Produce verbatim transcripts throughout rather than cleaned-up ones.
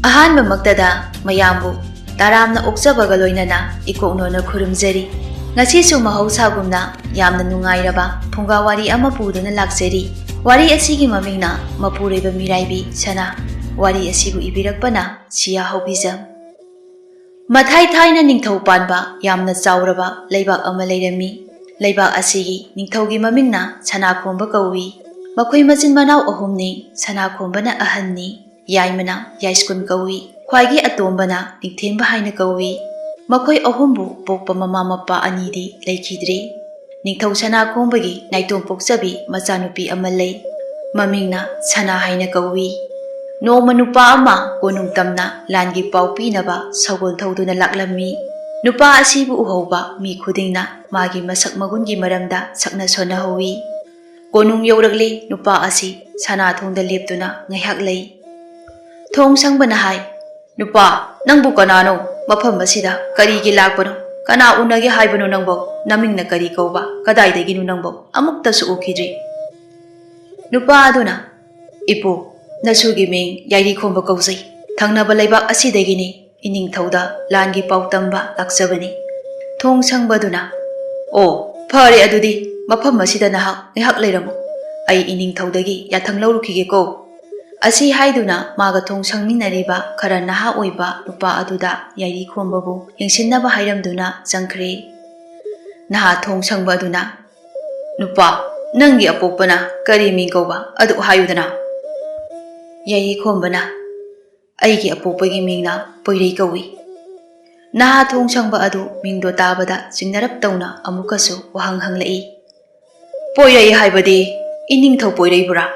ꯑꯍꯥꯟꯕꯃꯛꯇꯗ ꯃꯌꯥꯝꯕꯨ ꯇꯔꯥꯝꯅ ꯑꯣꯛꯆꯕꯒ ꯂꯣꯏꯅꯅ ꯏꯀꯣꯛꯅꯣꯅ ꯈꯨꯔꯨꯝꯖꯔꯤ꯫ ꯉꯁꯤꯁꯨ ꯃꯍꯧꯁꯥꯒꯨꯝꯅ ꯌꯥꯝꯅ ꯅꯨꯡꯉꯥꯏꯔꯕ ꯐꯨꯡꯒꯥ ꯋꯥꯔꯤ ꯑꯃ ꯄꯨꯗꯨꯅ ꯂꯥꯛꯆꯔꯤ꯫ ꯋꯥꯔꯤ ꯑꯁꯤꯒꯤ ꯃꯃꯤꯡꯅ ꯃꯄꯨꯔꯣꯏꯕ ꯃꯤꯔꯥꯏꯕꯤ ꯁꯅꯥ꯫ ꯋꯥꯔꯤ ꯑꯁꯤꯕꯨ ꯏꯕꯤꯔꯛꯄꯅ ꯁꯤꯌꯥ ꯍꯧꯕꯤꯖꯝ꯫ ꯃꯊꯥꯏ ꯊꯥꯏꯅ ꯅꯤꯡꯊꯧ ꯄꯥꯟꯕ ꯌꯥꯝꯅ ꯆꯥꯎꯔꯕ ꯂꯩꯕꯥꯛ ꯑꯃ ꯂꯩꯔꯝꯃꯤ꯫ ꯂꯩꯕꯥꯛ ꯑꯁꯤꯒꯤ ꯅꯤꯡꯊꯧꯒꯤ ꯃꯃꯤꯡꯅ ꯁꯅꯥꯈꯣꯝꯕ ꯀꯧꯏ꯫ ꯃꯈꯣꯏ ꯃꯆꯤꯟ ꯃꯅꯥꯎ ꯑꯍꯨꯝꯅꯤ꯫ ꯁꯅꯥꯈꯣꯝꯕꯅ ꯑꯍꯟꯅꯤ, ꯌꯥꯏꯃꯅ ꯌꯥꯏꯁ꯭ꯀꯨꯟ ꯀꯧꯏ꯫ ꯈ꯭ꯋꯥꯏꯒꯤ ꯑꯇꯣꯝꯕꯅ ꯅꯤꯡꯊꯦꯝꯕ ꯍꯥꯏꯅ ꯀꯧꯏ꯫ ꯃꯈꯣꯏ ꯑꯍꯨꯝꯕꯨ ꯄꯣꯛꯄ ꯃꯃꯥ ꯃꯄꯥ ꯑꯅꯤꯗꯤ ꯂꯩꯈꯤꯗ꯭ꯔꯤ꯫ ꯅꯤꯡꯊꯧ ꯁꯅꯥꯈꯣꯝꯕꯒꯤ ꯅꯥꯏꯇꯣꯝ ꯄꯣꯛꯆꯕꯤ ꯃꯆꯥꯅꯨꯄꯤ ꯑꯃ ꯂꯩ꯫ ꯃꯃꯤꯡꯅ ꯁꯅꯥ ꯍꯥꯏꯅ ꯀꯧꯏ꯫ ꯅꯣꯡꯃ ꯅꯨꯄꯥ ꯑꯃ ꯀꯣꯅꯨꯡ ꯇꯝꯅ ꯂꯥꯟꯒꯤ ꯄꯥꯎ ꯄꯤꯅꯕ ꯁꯒꯣꯜ ꯊꯧꯗꯨꯅ ꯂꯥꯛꯂꯝꯃꯤ꯫ ꯅꯨꯄꯥ ꯑꯁꯤꯕꯨ ꯎꯍꯧꯕ ꯃꯤ ꯈꯨꯗꯤꯡꯅ ꯃꯥꯒꯤ ꯃꯁꯛ ꯃꯒꯨꯟꯒꯤ ꯃꯔꯝꯗ ꯁꯛꯅ ꯁꯣꯟꯅꯍꯧꯏ꯫ ꯀꯣꯅꯨꯡ ꯌꯧꯔꯛꯂꯤ꯫ ꯅꯨꯄꯥ ꯑꯁꯤ ꯁꯅꯥ ꯊꯣꯡꯗ ꯂꯦꯞꯇꯨꯅ ꯉꯥꯏꯍꯥꯛ ꯂꯩ꯫ ꯊꯣꯡ ꯁꯪꯕꯅ ꯍꯥꯏ, "ꯅꯨꯄꯥ, ꯅꯪꯕꯨ ꯀꯅꯥꯅꯣ? ꯃꯐꯝ ꯑꯁꯤꯗ ꯀꯔꯤꯒꯤ ꯂꯥꯛꯄꯅꯣ? ꯀꯅꯥ ꯎꯅꯒꯦ ꯍꯥꯏꯕꯅꯣ ꯅꯪꯕꯣ? ꯅꯃꯤꯡꯅ ꯀꯔꯤ ꯀꯧꯕ? ꯀꯗꯥꯏꯗꯒꯤꯅꯣ ꯅꯪꯕꯣ? ꯑꯃꯨꯛꯇꯁꯨ ꯎꯈꯤꯗ꯭ꯔꯤ꯫" ꯅꯨꯄꯥ ꯑꯗꯨꯅ, "ꯏꯄꯨ, ꯅꯁꯨꯒꯤ ꯃꯤꯡ ꯌꯥꯏꯔꯤꯈꯣꯝꯕ ꯀꯧꯖꯩ꯫ ꯊꯪꯅꯕ ꯂꯩꯕꯥꯛ ꯑꯁꯤꯗꯒꯤꯅꯤ꯫ ꯏꯅꯤꯡꯊꯧꯗ ꯂꯥꯟꯒꯤ ꯄꯥꯎ ꯇꯝꯕ ꯂꯥꯛꯆꯕꯅꯤ꯫" ꯊꯣꯡ ꯁꯪꯕꯗꯨꯅ, "ꯑꯣ, ꯐꯔꯦ ꯑꯗꯨꯗꯤ, ꯃꯐꯝ ꯑꯁꯤꯗ ꯅꯍꯥꯛ ꯉꯥꯏꯍꯥꯛ ꯂꯩꯔꯝꯃꯨ꯫ ꯑꯩ ꯏꯅꯤꯡꯊꯧꯗꯒꯤ ꯌꯥꯊꯪ ꯂꯧꯔꯨꯈꯤꯒꯦꯀꯣ꯫" ꯑꯁꯤ ꯍꯥꯏꯗꯨꯅ ꯃꯥꯒ ꯊꯣꯡ ꯁꯪꯃꯤꯟꯅꯔꯤꯕ ꯈꯔ ꯅꯍꯥ ꯑꯣꯏꯕ ꯅꯨꯄꯥ ꯑꯗꯨꯗ ꯌꯥꯏꯔꯤꯈꯣꯝꯕꯕꯨ ꯌꯦꯡꯁꯤꯟꯅꯕ ꯍꯥꯏꯔꯝꯗꯨꯅ ꯆꯪꯈ꯭ꯔꯦ꯫ ꯅꯍꯥ ꯊꯣꯡ ꯁꯪꯕ ꯑꯗꯨꯅ, "ꯅꯨꯄꯥ, ꯅꯪꯒꯤ ꯑꯄꯣꯛꯄꯅ ꯀꯔꯤ ꯃꯤꯡ ꯀꯧꯕ? ꯑꯗꯨ ꯍꯥꯏꯌꯨꯗꯅ꯫" ꯌꯥꯏꯔꯤꯈꯣꯝꯕꯅ, "ꯑꯩꯒꯤ ꯑꯄꯣꯛꯄꯒꯤ ꯃꯤꯡꯅ ꯄꯣꯏꯔꯩ ꯀꯧꯏ꯫" ꯅꯍꯥ ꯊꯣꯡ ꯁꯪꯕ ꯑꯗꯨ ꯃꯤꯡꯗꯣ ꯇꯥꯕꯗ ꯆꯤꯡꯅꯔꯞ ꯇꯧꯅ ꯑꯃꯨꯛꯀꯁꯨ ꯋꯥꯍꯪ ꯍꯪꯂꯛꯏ, "ꯄꯣꯏꯔꯩ ꯍꯥꯏꯕꯗꯤ ꯏꯅꯤꯡꯊꯧ ꯄꯣꯏꯔꯩꯕꯨꯔꯥ?"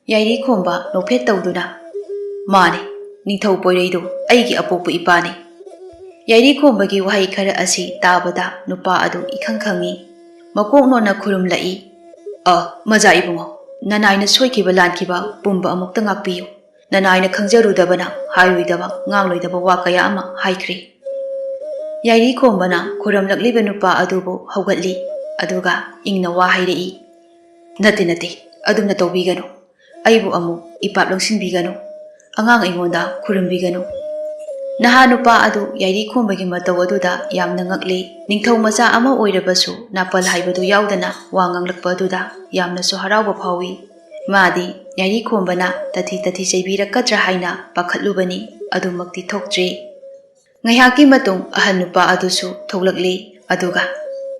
ꯌꯥꯏꯔꯤꯈꯣꯝꯕ ꯅꯣꯛꯐꯦꯠ ꯇꯧꯗꯨꯅ, "ꯃꯥꯅꯤ, ꯅꯤꯡꯊꯧ ꯄꯣꯏꯔꯩꯗꯨ ꯑꯩꯒꯤ ꯑꯄꯣꯛꯄ ꯏꯄꯥꯅꯤ꯫" ꯌꯥꯏꯔꯤꯈꯣꯝꯕꯒꯤ ꯋꯥꯍꯩ ꯈꯔ ꯑꯁꯤ ꯇꯥꯕꯗ ꯅꯨꯄꯥ ꯑꯗꯨ ꯏꯈꯪ ꯈꯪꯏ꯫ ꯃꯀꯣꯛ ꯅꯣꯟꯅ ꯈꯨꯔꯨꯝꯂꯛꯏ, "ꯑ, ꯃꯖꯥ ꯏꯕꯨꯡꯉꯣ, ꯅꯅꯥꯏꯅ ꯁꯣꯏꯈꯤꯕ ꯂꯥꯟꯈꯤꯕ ꯄꯨꯝꯕ ꯑꯃꯨꯛꯇ ꯉꯥꯛꯄꯤꯌꯨ꯫ ꯅꯅꯥꯏꯅ ꯈꯪꯖꯔꯨꯗꯕꯅ ꯍꯥꯏꯔꯣꯏꯗꯕ, ꯉꯥꯡꯂꯣꯏꯗꯕ ꯋꯥ ꯀꯌꯥ ꯑꯃ ꯍꯥꯏꯈ꯭ꯔꯦ꯫" ꯌꯥꯏꯔꯤꯈꯣꯝꯕꯅ ꯈꯨꯔꯝꯂꯛꯂꯤꯕ ꯅꯨꯄꯥ ꯑꯗꯨꯕꯨ ꯍꯧꯒꯠꯂꯤ, ꯑꯗꯨꯒ ꯏꯪꯅ ꯋꯥ ꯍꯥꯏꯔꯛꯏ, "ꯅꯠꯇꯦ, ꯅꯠꯇꯦ, ꯑꯗꯨꯝꯅ ꯇꯧꯕꯤꯒꯅꯨ꯫ ꯑꯩꯕꯨ ꯑꯃꯨꯛ ꯏꯄꯥꯞ ꯂꯪꯁꯤꯟꯕꯤꯒꯅꯨ꯫ ꯑꯉꯥꯡ ꯑꯩꯉꯣꯟꯗ ꯈꯨꯔꯨꯝꯕꯤꯒꯅꯨ꯫ ꯅꯍꯥ ꯅꯨꯄꯥ ꯑꯗꯨ ꯌꯥꯏꯔꯤꯈꯣꯝꯕꯒꯤ ꯃꯇꯧ ꯑꯗꯨꯗ ꯌꯥꯝꯅ ꯉꯛꯂꯤ꯫ ꯅꯤꯡꯊꯧ ꯃꯆꯥ ꯑꯃ ꯑꯣꯏꯔꯕꯁꯨ ꯅꯥꯄꯜ ꯍꯥꯏꯕꯗꯨ ꯌꯥꯎꯗꯅ ꯋꯥ ꯉꯥꯡꯂꯛꯄ ꯑꯗꯨꯗ ꯌꯥꯝꯅꯁꯨ ꯍꯔꯥꯎꯕ ꯐꯥꯎꯏ꯫ ꯃꯥꯗꯤ ꯌꯥꯏꯔꯤꯈꯣꯝꯕꯅ ꯇꯊꯤ ꯇꯊꯤ ꯆꯩꯕꯤꯔꯛꯀꯗ꯭ꯔꯥ ꯍꯥꯏꯅ ꯄꯥꯈꯠꯂꯨꯕꯅꯤ, ꯑꯗꯨꯃꯛꯇꯤ ꯊꯣꯛꯇ꯭ꯔꯤ꯫ ꯉꯥꯏꯍꯥꯛꯀꯤ ꯃꯇꯨꯡ ꯑꯍꯜ ꯅꯨꯄꯥ ꯑꯗꯨꯁꯨ ꯊꯣꯛꯂꯛꯂꯤ꯫ ꯑꯗꯨꯒ,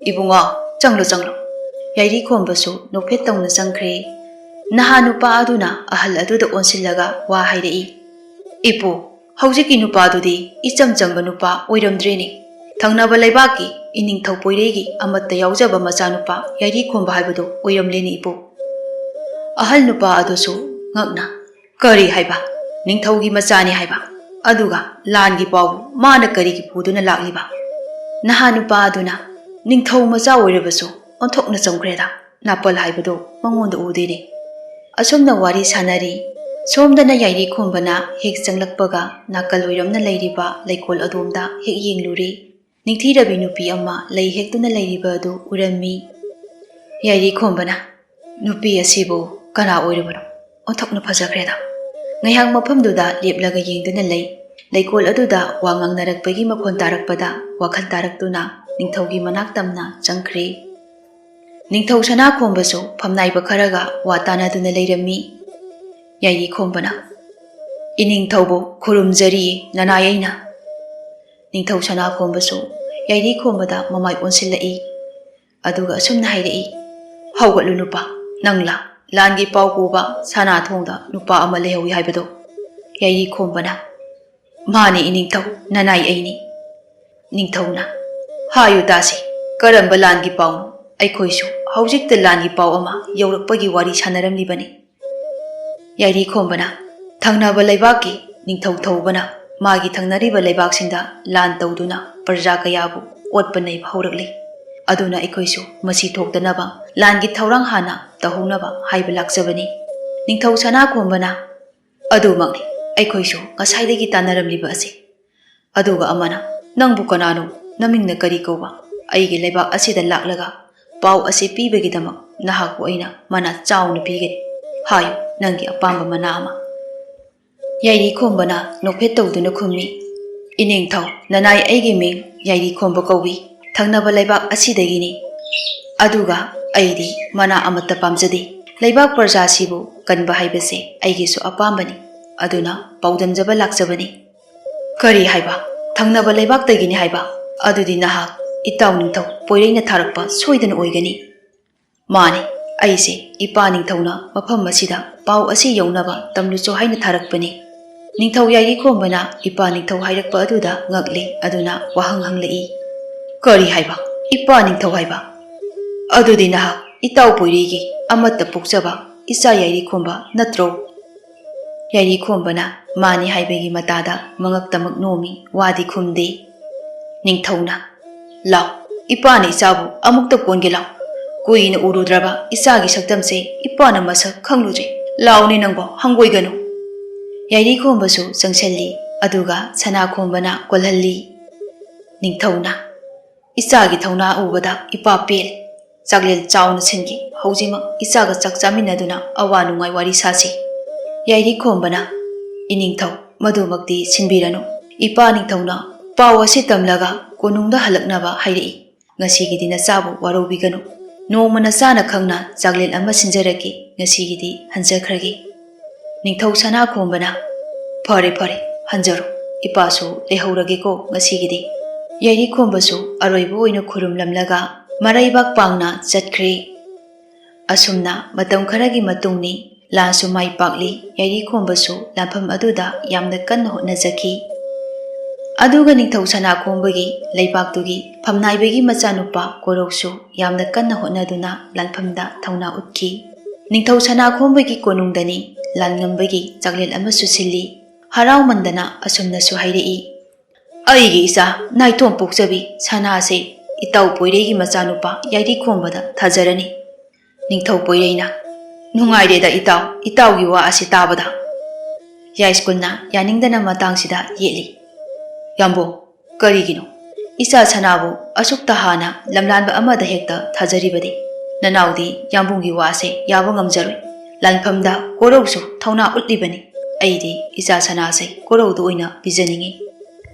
"ꯏꯕꯨꯡꯉꯣ, ꯆꯪꯂꯣ, ꯆꯪꯂꯣ꯫" ꯌꯥꯏꯔꯤꯈꯣꯝꯕꯁꯨ ꯅꯣꯛꯐꯦꯠ ꯇꯧꯅ ꯆꯪꯈ꯭ꯔꯦ꯫ ꯅꯍꯥ ꯅꯨꯄꯥ ꯑꯗꯨꯅ ꯑꯍꯜ ꯑꯗꯨꯗ ꯑꯣꯟꯁꯤꯜꯂꯒ ꯋꯥ ꯍꯥꯏꯔꯛꯏ, "ꯏꯄꯨ, ꯍꯧꯖꯤꯛꯀꯤ ꯅꯨꯄꯥꯗꯨꯗꯤ ꯏꯆꯝ ꯆꯝꯕ ꯅꯨꯄꯥ ꯑꯣꯏꯔꯝꯗ꯭ꯔꯦꯅꯦ꯫ ꯊꯪꯅꯕ ꯂꯩꯕꯥꯛꯀꯤ ꯏꯅꯤꯡꯊꯧ ꯄꯣꯏꯔꯩꯒꯤ ꯑꯃꯠꯇ ꯌꯥꯎꯖꯕ ꯃꯆꯥꯅꯨꯄꯥ ꯌꯥꯏꯔꯤꯈꯣꯝꯕ ꯍꯥꯏꯕꯗꯨ ꯑꯣꯏꯔꯝꯂꯦꯅꯦ, ꯏꯄꯨ꯫" ꯑꯍꯜ ꯅꯨꯄꯥ ꯑꯗꯨꯁꯨ ꯉꯛꯅ, "ꯀꯔꯤ ꯍꯥꯏꯕ? ꯅꯤꯡꯊꯧꯒꯤ ꯃꯆꯥꯅꯤ ꯍꯥꯏꯕ? ꯑꯗꯨꯒ ꯂꯥꯟꯒꯤ ꯄꯥꯎꯕꯨ ꯃꯥꯅ ꯀꯔꯤꯒꯤ ꯄꯨꯗꯨꯅ ꯂꯥꯛꯂꯤꯕ?" ꯅꯍꯥ ꯅꯨꯄꯥ ꯑꯗꯨꯅ, "ꯅꯤꯡꯊꯧ ꯃꯆꯥ ꯑꯣꯏꯔꯕꯁꯨ ꯑꯣꯟꯊꯣꯛꯅ ꯆꯝꯈ꯭ꯔꯦꯗ, ꯅꯥꯄꯜ ꯍꯥꯏꯕꯗꯨ ꯃꯉꯣꯟꯗ ꯎꯗꯦꯅꯦ꯫" ꯑꯁꯨꯝꯅ ꯋꯥꯔꯤ ꯁꯥꯟꯅꯔꯤ꯫ ꯁꯣꯝꯗꯅ ꯌꯥꯏꯔꯤꯈꯣꯝꯕꯅ ꯍꯦꯛ ꯆꯪꯂꯛꯄꯒ ꯅꯥꯀꯜ ꯑꯣꯏꯔꯝꯅ ꯂꯩꯔꯤꯕ ꯂꯩꯀꯣꯜ ꯑꯗꯣꯝꯗ ꯍꯦꯛ ꯌꯦꯡꯂꯨꯔꯤ꯫ ꯅꯤꯡꯊꯤꯔꯕꯤ ꯅꯨꯄꯤ ꯑꯃ ꯂꯩ ꯍꯦꯛꯇꯨꯅ ꯂꯩꯔꯤꯕ ꯑꯗꯨ ꯎꯔꯝꯃꯤ꯫ ꯌꯥꯏꯔꯤꯈꯣꯝꯕꯅ, "ꯅꯨꯄꯤ ꯑꯁꯤꯕꯨ ꯀꯅꯥ ꯑꯣꯏꯔꯕꯅꯣ? ꯑꯣꯟꯊꯣꯛꯅ ꯐꯖꯈ꯭ꯔꯦꯗ꯫" ꯉꯥꯏꯍꯥꯛ ꯃꯐꯝꯗꯨꯗ ꯂꯦꯞꯂꯒ ꯌꯦꯡꯗꯨꯅ ꯂꯩ꯫ ꯂꯩꯀꯣꯜ ꯑꯗꯨꯗ ꯋꯥ ꯉꯥꯡꯅꯔꯛꯄꯒꯤ ꯃꯈꯣꯟ ꯇꯥꯔꯛꯄꯗ ꯋꯥꯈꯜ ꯇꯥꯔꯛꯇꯨꯅ ꯅꯤꯡꯊꯧꯒꯤ ꯃꯅꯥꯛ ꯇꯝꯅ ꯆꯪꯈ꯭ꯔꯦ꯫ ꯅꯤꯡꯊꯧ ꯁꯅꯥꯈꯣꯝꯕꯁꯨ ꯐꯝꯅꯥꯏꯕ ꯈꯔꯒ ꯋꯥ ꯇꯥꯅꯗꯨꯅ ꯂꯩꯔꯝꯃꯤ꯫ ꯌꯥꯏꯔꯤꯈꯣꯝꯕꯅ, "ꯏꯅꯤꯡꯊꯧꯕꯨ ꯈꯨꯔꯨꯝꯖꯔꯤ, ꯅꯅꯥꯏ ꯑꯩꯅ꯫" ꯅꯤꯡꯊꯧ ꯁꯅꯥꯈꯣꯝꯕꯁꯨ ꯌꯥꯏꯔꯤꯈꯣꯝꯕꯗ ꯃꯃꯥꯏ ꯑꯣꯟꯁꯤꯜꯂꯛꯏ꯫ ꯑꯗꯨꯒ ꯑꯁꯨꯝꯅ ꯍꯥꯏꯔꯛꯏ, "ꯍꯧꯒꯠꯂꯨ ꯅꯨꯄꯥ, ꯅꯪꯂꯥ ꯂꯥꯟꯒꯤ ꯄꯥꯎ ꯄꯨꯕ ꯁꯅꯥ ꯊꯣꯡꯗ ꯅꯨꯄꯥ ꯑꯃ ꯂꯩꯍꯧꯏ ꯍꯥꯏꯕꯗꯣ?" ꯌꯥꯏꯔꯤꯈꯣꯝꯕꯅ, "ꯃꯥꯅꯤ ꯏꯅꯤꯡꯊꯧ, ꯅꯅꯥꯏ ꯑꯩꯅꯤ꯫" ꯅꯤꯡꯊꯧꯅ, "ꯍꯥꯏꯌꯨ ꯇꯥꯁꯤ, ꯀꯔꯝꯕ ꯂꯥꯟꯒꯤ ꯄꯥꯎꯅꯣ? ꯑꯩꯈꯣꯏꯁꯨ ꯍꯧꯖꯤꯛꯇ ꯂꯥꯟꯒꯤ ꯄꯥꯎ ꯑꯃ ꯌꯧꯔꯛꯄꯒꯤ ꯋꯥꯔꯤ ꯁꯥꯟꯅꯔꯝꯂꯤꯕꯅꯤ꯫" ꯌꯥꯏꯔꯤꯈꯣꯝꯕꯅ, "ꯊꯪꯅꯕ ꯂꯩꯕꯥꯛꯀꯤ ꯅꯤꯡꯊꯧ ꯊꯧꯕꯅ ꯃꯥꯒꯤ ꯊꯪꯅꯔꯤꯕ ꯂꯩꯕꯥꯛꯁꯤꯡꯗ ꯂꯥꯟ ꯇꯧꯗꯨꯅ ꯄ꯭ꯔꯖꯥ ꯀꯌꯥꯕꯨ ꯑꯣꯠꯄ ꯅꯩꯕ ꯍꯧꯔꯛꯂꯤ꯫ ꯑꯗꯨꯅ ꯑꯩꯈꯣꯏꯁꯨ ꯃꯁꯤ ꯊꯣꯛꯇꯅꯕ ꯂꯥꯟꯒꯤ ꯊꯧꯔꯥꯡ ꯍꯥꯟꯅ ꯇꯧꯍꯧꯅꯕ ꯍꯥꯏꯕ ꯂꯥꯛꯆꯕꯅꯤ꯫" ꯅꯤꯡꯊꯧ ꯁꯅꯥꯈꯣꯝꯕꯅ, "ꯑꯗꯨꯃꯛꯅꯤ ꯑꯩꯈꯣꯏꯁꯨ ꯉꯁꯥꯏꯗꯒꯤ ꯇꯥꯟꯅꯔꯝꯂꯤꯕ ꯑꯁꯤ꯫" ꯑꯗꯨꯒ ꯑꯃꯅ, "ꯅꯪꯕꯨ ꯀꯅꯥꯅꯣ? ꯅꯃꯤꯡꯅ ꯀꯔꯤ ꯀꯧꯕ? ꯑꯩꯒꯤ ꯂꯩꯕꯥꯛ ꯑꯁꯤꯗ ꯂꯥꯛꯂꯒ ꯄꯥꯎ ꯑꯁꯤ ꯄꯤꯕꯒꯤꯗꯃꯛ ꯅꯍꯥꯛꯄꯨ ꯑꯩꯅ ꯃꯅꯥ ꯆꯥꯎꯅ ꯄꯤꯒꯅꯤ꯫ ꯍꯥꯏꯌꯨ, ꯅꯪꯒꯤ ꯑꯄꯥꯝꯕ ꯃꯅꯥ ꯑꯃ꯫" ꯌꯥꯏꯔꯤꯈꯣꯝꯕꯅ ꯅꯣꯛꯐꯦꯠ ꯇꯧꯗꯨꯅ ꯈꯨꯝꯃꯤ, "ꯏꯅꯤꯡꯊꯧ, ꯅꯅꯥꯏ ꯑꯩꯒꯤ ꯃꯤꯡ ꯌꯥꯏꯔꯤꯈꯣꯝꯕ ꯀꯧꯏ꯫ ꯊꯪꯅꯕ ꯂꯩꯕꯥꯛ ꯑꯁꯤꯗꯒꯤꯅꯤ꯫ ꯑꯗꯨꯒ ꯑꯩꯗꯤ ꯃꯅꯥ ꯑꯃꯠꯇ ꯄꯥꯝꯖꯗꯦ꯫ ꯂꯩꯕꯥꯛ ꯄ꯭ꯔꯖꯥꯁꯤꯕꯨ ꯀꯟꯕ ꯍꯥꯏꯕꯁꯦ ꯑꯩꯒꯤꯁꯨ ꯑꯄꯥꯝꯕꯅꯤ꯫ ꯑꯗꯨꯅ ꯄꯥꯎꯗꯝꯖꯕ ꯂꯥꯛꯆꯕꯅꯤ꯫" "ꯀꯔꯤ ꯍꯥꯏꯕ? ꯊꯪꯅꯕ ꯂꯩꯕꯥꯛꯇꯒꯤꯅꯤ ꯍꯥꯏꯕ? ꯑꯗꯨꯗꯤ ꯅꯍꯥꯛ ꯏꯇꯥꯎ ꯅꯤꯡꯊꯧ ꯄꯣꯏꯔꯩꯅ ꯊꯥꯔꯛꯄ ꯁꯣꯏꯗꯅ ꯑꯣꯏꯒꯅꯤ꯫" "ꯃꯥꯅꯤ, ꯑꯩꯁꯦ ꯏꯄꯥ ꯅꯤꯡꯊꯧꯅ ꯃꯐꯝ ꯑꯁꯤꯗ ꯄꯥꯎ ꯑꯁꯤ ꯌꯧꯅꯕ ꯇꯝꯂꯨꯆꯣ ꯍꯥꯏꯅ ꯊꯥꯔꯛꯄꯅꯤ꯫" ꯅꯤꯡꯊꯧ ꯌꯥꯏꯔꯤꯈꯣꯝꯕꯅ ꯏꯄꯥ ꯅꯤꯡꯊꯧ ꯍꯥꯏꯔꯛꯄ ꯑꯗꯨꯗ ꯉꯛꯂꯦ, ꯑꯗꯨꯅ ꯋꯥꯍꯪ ꯍꯪꯂꯛꯏ, "ꯀꯔꯤ ꯍꯥꯏꯕ? ꯏꯄꯥ ꯅꯤꯡꯊꯧ ꯍꯥꯏꯕ? ꯑꯗꯨꯗꯤ ꯅꯍꯥꯛ ꯏꯇꯥꯎ ꯄꯣꯏꯔꯩꯒꯤ ꯑꯃꯠꯇ ꯄꯣꯛꯆꯕ ꯏꯆꯥ ꯌꯥꯏꯔꯤꯈꯣꯝꯕ ꯅꯠꯇ꯭ꯔꯣ?" ꯌꯥꯏꯔꯤꯈꯣꯝꯕꯅ ꯃꯥꯅꯤ ꯍꯥꯏꯕꯒꯤ ꯃꯇꯥꯗ ꯃꯉꯛꯇꯃꯛ ꯅꯣꯝꯃꯤ, ꯋꯥꯗꯤ ꯈꯨꯝꯗꯦ꯫ ꯅꯤꯡꯊꯧꯅ, "ꯂꯥꯎ, ꯏꯄꯥꯅ ꯏꯆꯥꯕꯨ ꯑꯃꯨꯛꯇ ꯀꯣꯟꯒꯦ ꯂꯥꯎ꯫ ꯀꯨꯏꯅ ꯎꯔꯨꯗ꯭ꯔꯕ ꯏꯆꯥꯒꯤ ꯁꯛꯇꯝꯁꯦ ꯏꯄꯥꯅ ꯃꯁꯛ ꯈꯪꯂꯨꯔꯦ꯫ ꯂꯥꯎꯅꯦ ꯅꯪꯕꯣ, ꯍꯪꯒꯣꯏꯒꯅꯨ꯫" ꯌꯥꯏꯔꯤꯈꯣꯝꯕꯁꯨ ꯆꯪꯁꯤꯜꯂꯤ, ꯑꯗꯨꯒ ꯁꯅꯥꯈꯣꯝꯕꯅ ꯀꯣꯜꯍꯜꯂꯤ꯫ ꯅꯤꯡꯊꯧꯅ, "ꯏꯆꯥꯒꯤ ꯊꯧꯅꯥ ꯎꯕꯗ ꯏꯄꯥ ꯄꯦꯜꯂꯦ꯫ ꯆꯥꯛꯂꯦꯟ ꯆꯥꯎꯅ ꯁꯤꯟꯒꯦ꯫ ꯍꯧꯖꯤꯛꯃꯛ ꯏꯆꯥꯒ ꯆꯥꯛ ꯆꯥꯃꯤꯟꯅꯗꯨꯅ ꯑꯋꯥ ꯅꯨꯡꯉꯥꯏ ꯋꯥꯔꯤ ꯁꯥꯁꯤ꯫" ꯌꯥꯏꯔꯤꯈꯣꯝꯕꯅ, "ꯏꯅꯤꯡꯊꯧ, ꯃꯗꯨꯃꯛꯇꯤ ꯁꯤꯟꯕꯤꯔꯅꯨ꯫ ꯏꯄꯥ ꯅꯤꯡꯊꯧꯅ ꯄꯥꯎ ꯑꯁꯤ ꯇꯝꯂꯒ ꯀꯣꯅꯨꯡꯗ ꯍꯜꯂꯛꯅꯕ ꯍꯥꯏꯔꯛꯏ꯫ ꯉꯁꯤꯒꯤꯗꯤ ꯅꯆꯥꯕꯨ ꯋꯥꯔꯧꯕꯤꯒꯅꯨ꯫ ꯅꯣꯡꯃ ꯅꯆꯥꯅ ꯈꯪꯅ ꯆꯥꯛꯂꯦꯟ ꯑꯃ ꯁꯤꯟꯖꯔꯛꯀꯦ꯫ ꯉꯁꯤꯒꯤꯗꯤ ꯍꯟꯖꯈ꯭ꯔꯒꯦ꯫" ꯅꯤꯡꯊꯧ ꯁꯅꯥꯈꯣꯝꯕꯅ, "ꯐꯔꯦ, ꯐꯔꯦ, ꯍꯟꯖꯔꯣ꯫ ꯏꯄꯥꯁꯨ ꯂꯩꯍꯧꯔꯒꯦꯀꯣ ꯉꯁꯤꯒꯤꯗꯤ꯫" ꯌꯥꯏꯔꯤꯈꯣꯝꯕꯁꯨ ꯑꯔꯣꯏꯕ ꯑꯣꯏꯅ ꯈꯨꯔꯨꯝꯂꯝꯂꯒ ꯃꯔꯩꯕꯥꯛ ꯄꯥꯡꯅ ꯆꯠꯈ꯭ꯔꯦ꯫ ꯑꯁꯨꯝꯅ ꯃꯇꯝ ꯈꯔꯒꯤ ꯃꯇꯨꯡꯅꯤ, ꯂꯥꯟꯁꯨ ꯃꯥꯏ ꯄꯥꯛꯂꯤ, ꯌꯥꯏꯔꯤꯈꯣꯝꯕꯁꯨ ꯂꯥꯟꯐꯝ ꯑꯗꯨꯗ ꯌꯥꯝꯅ ꯀꯟꯅ ꯍꯣꯠꯅꯖꯈꯤ꯫ ꯑꯗꯨꯒ ꯅꯤꯡꯊꯧ ꯁꯅꯥꯈꯣꯝꯕꯒꯤ ꯂꯩꯕꯥꯛꯇꯨꯒꯤ ꯐꯝꯅꯥꯏꯕꯒꯤ ꯃꯆꯥꯅꯨꯄꯥ ꯀꯣꯔꯧꯁꯨ ꯌꯥꯝꯅ ꯀꯟꯅ ꯍꯣꯠꯅꯗꯨꯅ ꯂꯥꯟꯐꯝꯗ ꯊꯧꯅꯥ ꯎꯠꯈꯤ꯫ ꯅꯤꯡꯊꯧ ꯁꯅꯥꯈꯣꯝꯕꯒꯤ ꯀꯣꯅꯨꯡꯗꯅꯤ ꯂꯥꯟꯉꯝꯕꯒꯤ ꯆꯥꯛꯂꯦꯟ ꯑꯃꯁꯨ ꯁꯤꯜꯂꯤ꯫ ꯍꯔꯥꯎꯃꯟꯗꯅ ꯑꯁꯨꯝꯅꯁꯨ ꯍꯥꯏꯔꯛꯏ, "ꯑꯩꯒꯤ ꯏꯆꯥ ꯅꯥꯏꯇꯣꯝ ꯄꯣꯛꯆꯕꯤ ꯁꯅꯥꯁꯦ ꯏꯇꯥꯎ ꯄꯣꯏꯔꯩꯒꯤ ꯃꯆꯥꯅꯨꯄꯥ ꯌꯥꯏꯔꯤꯈꯣꯝꯕꯗ ꯊꯥꯖꯔꯅꯤ꯫" ꯅꯤꯡꯊꯧ ꯄꯣꯏꯔꯩꯅ, "ꯅꯨꯡꯉꯥꯏꯔꯦꯗ ꯏꯇꯥꯎ, ꯏꯇꯥꯎꯒꯤ ꯋꯥ ꯑꯁꯤ ꯇꯥꯕꯗ꯫" ꯌꯥꯏꯁ꯭ꯀꯨꯜꯅ ꯌꯥꯅꯤꯡꯗꯅ ꯃꯇꯥꯡꯁꯤꯗ ꯌꯦꯠꯂꯤ꯫ "ꯌꯥꯝꯕꯨꯡ, ꯀꯔꯤꯒꯤꯅꯣ? ꯏꯆꯥ ꯁꯅꯥꯕꯨ ꯑꯁꯨꯛꯇ ꯍꯥꯟꯅ ꯂꯝꯂꯥꯟꯕ ꯑꯃꯗ ꯍꯦꯛꯇ ꯊꯥꯖꯔꯤꯕꯗꯤ? ꯅꯅꯥꯎꯗꯤ ꯌꯥꯝꯕꯨꯡꯒꯤ ꯋꯥꯁꯦ ꯌꯥꯕ ꯉꯝꯖꯔꯣꯏ꯫ ꯂꯥꯟꯐꯝꯗ ꯀꯣꯔꯧꯁꯨ ꯊꯧꯅꯥ ꯎꯠꯂꯤꯕꯅꯤ꯫ ꯑꯩꯗꯤ ꯏꯆꯥ ꯁꯅꯥꯁꯦ ꯀꯣꯔꯧꯗ ꯑꯣꯏꯅ ꯄꯤꯖꯅꯤꯡꯏ꯫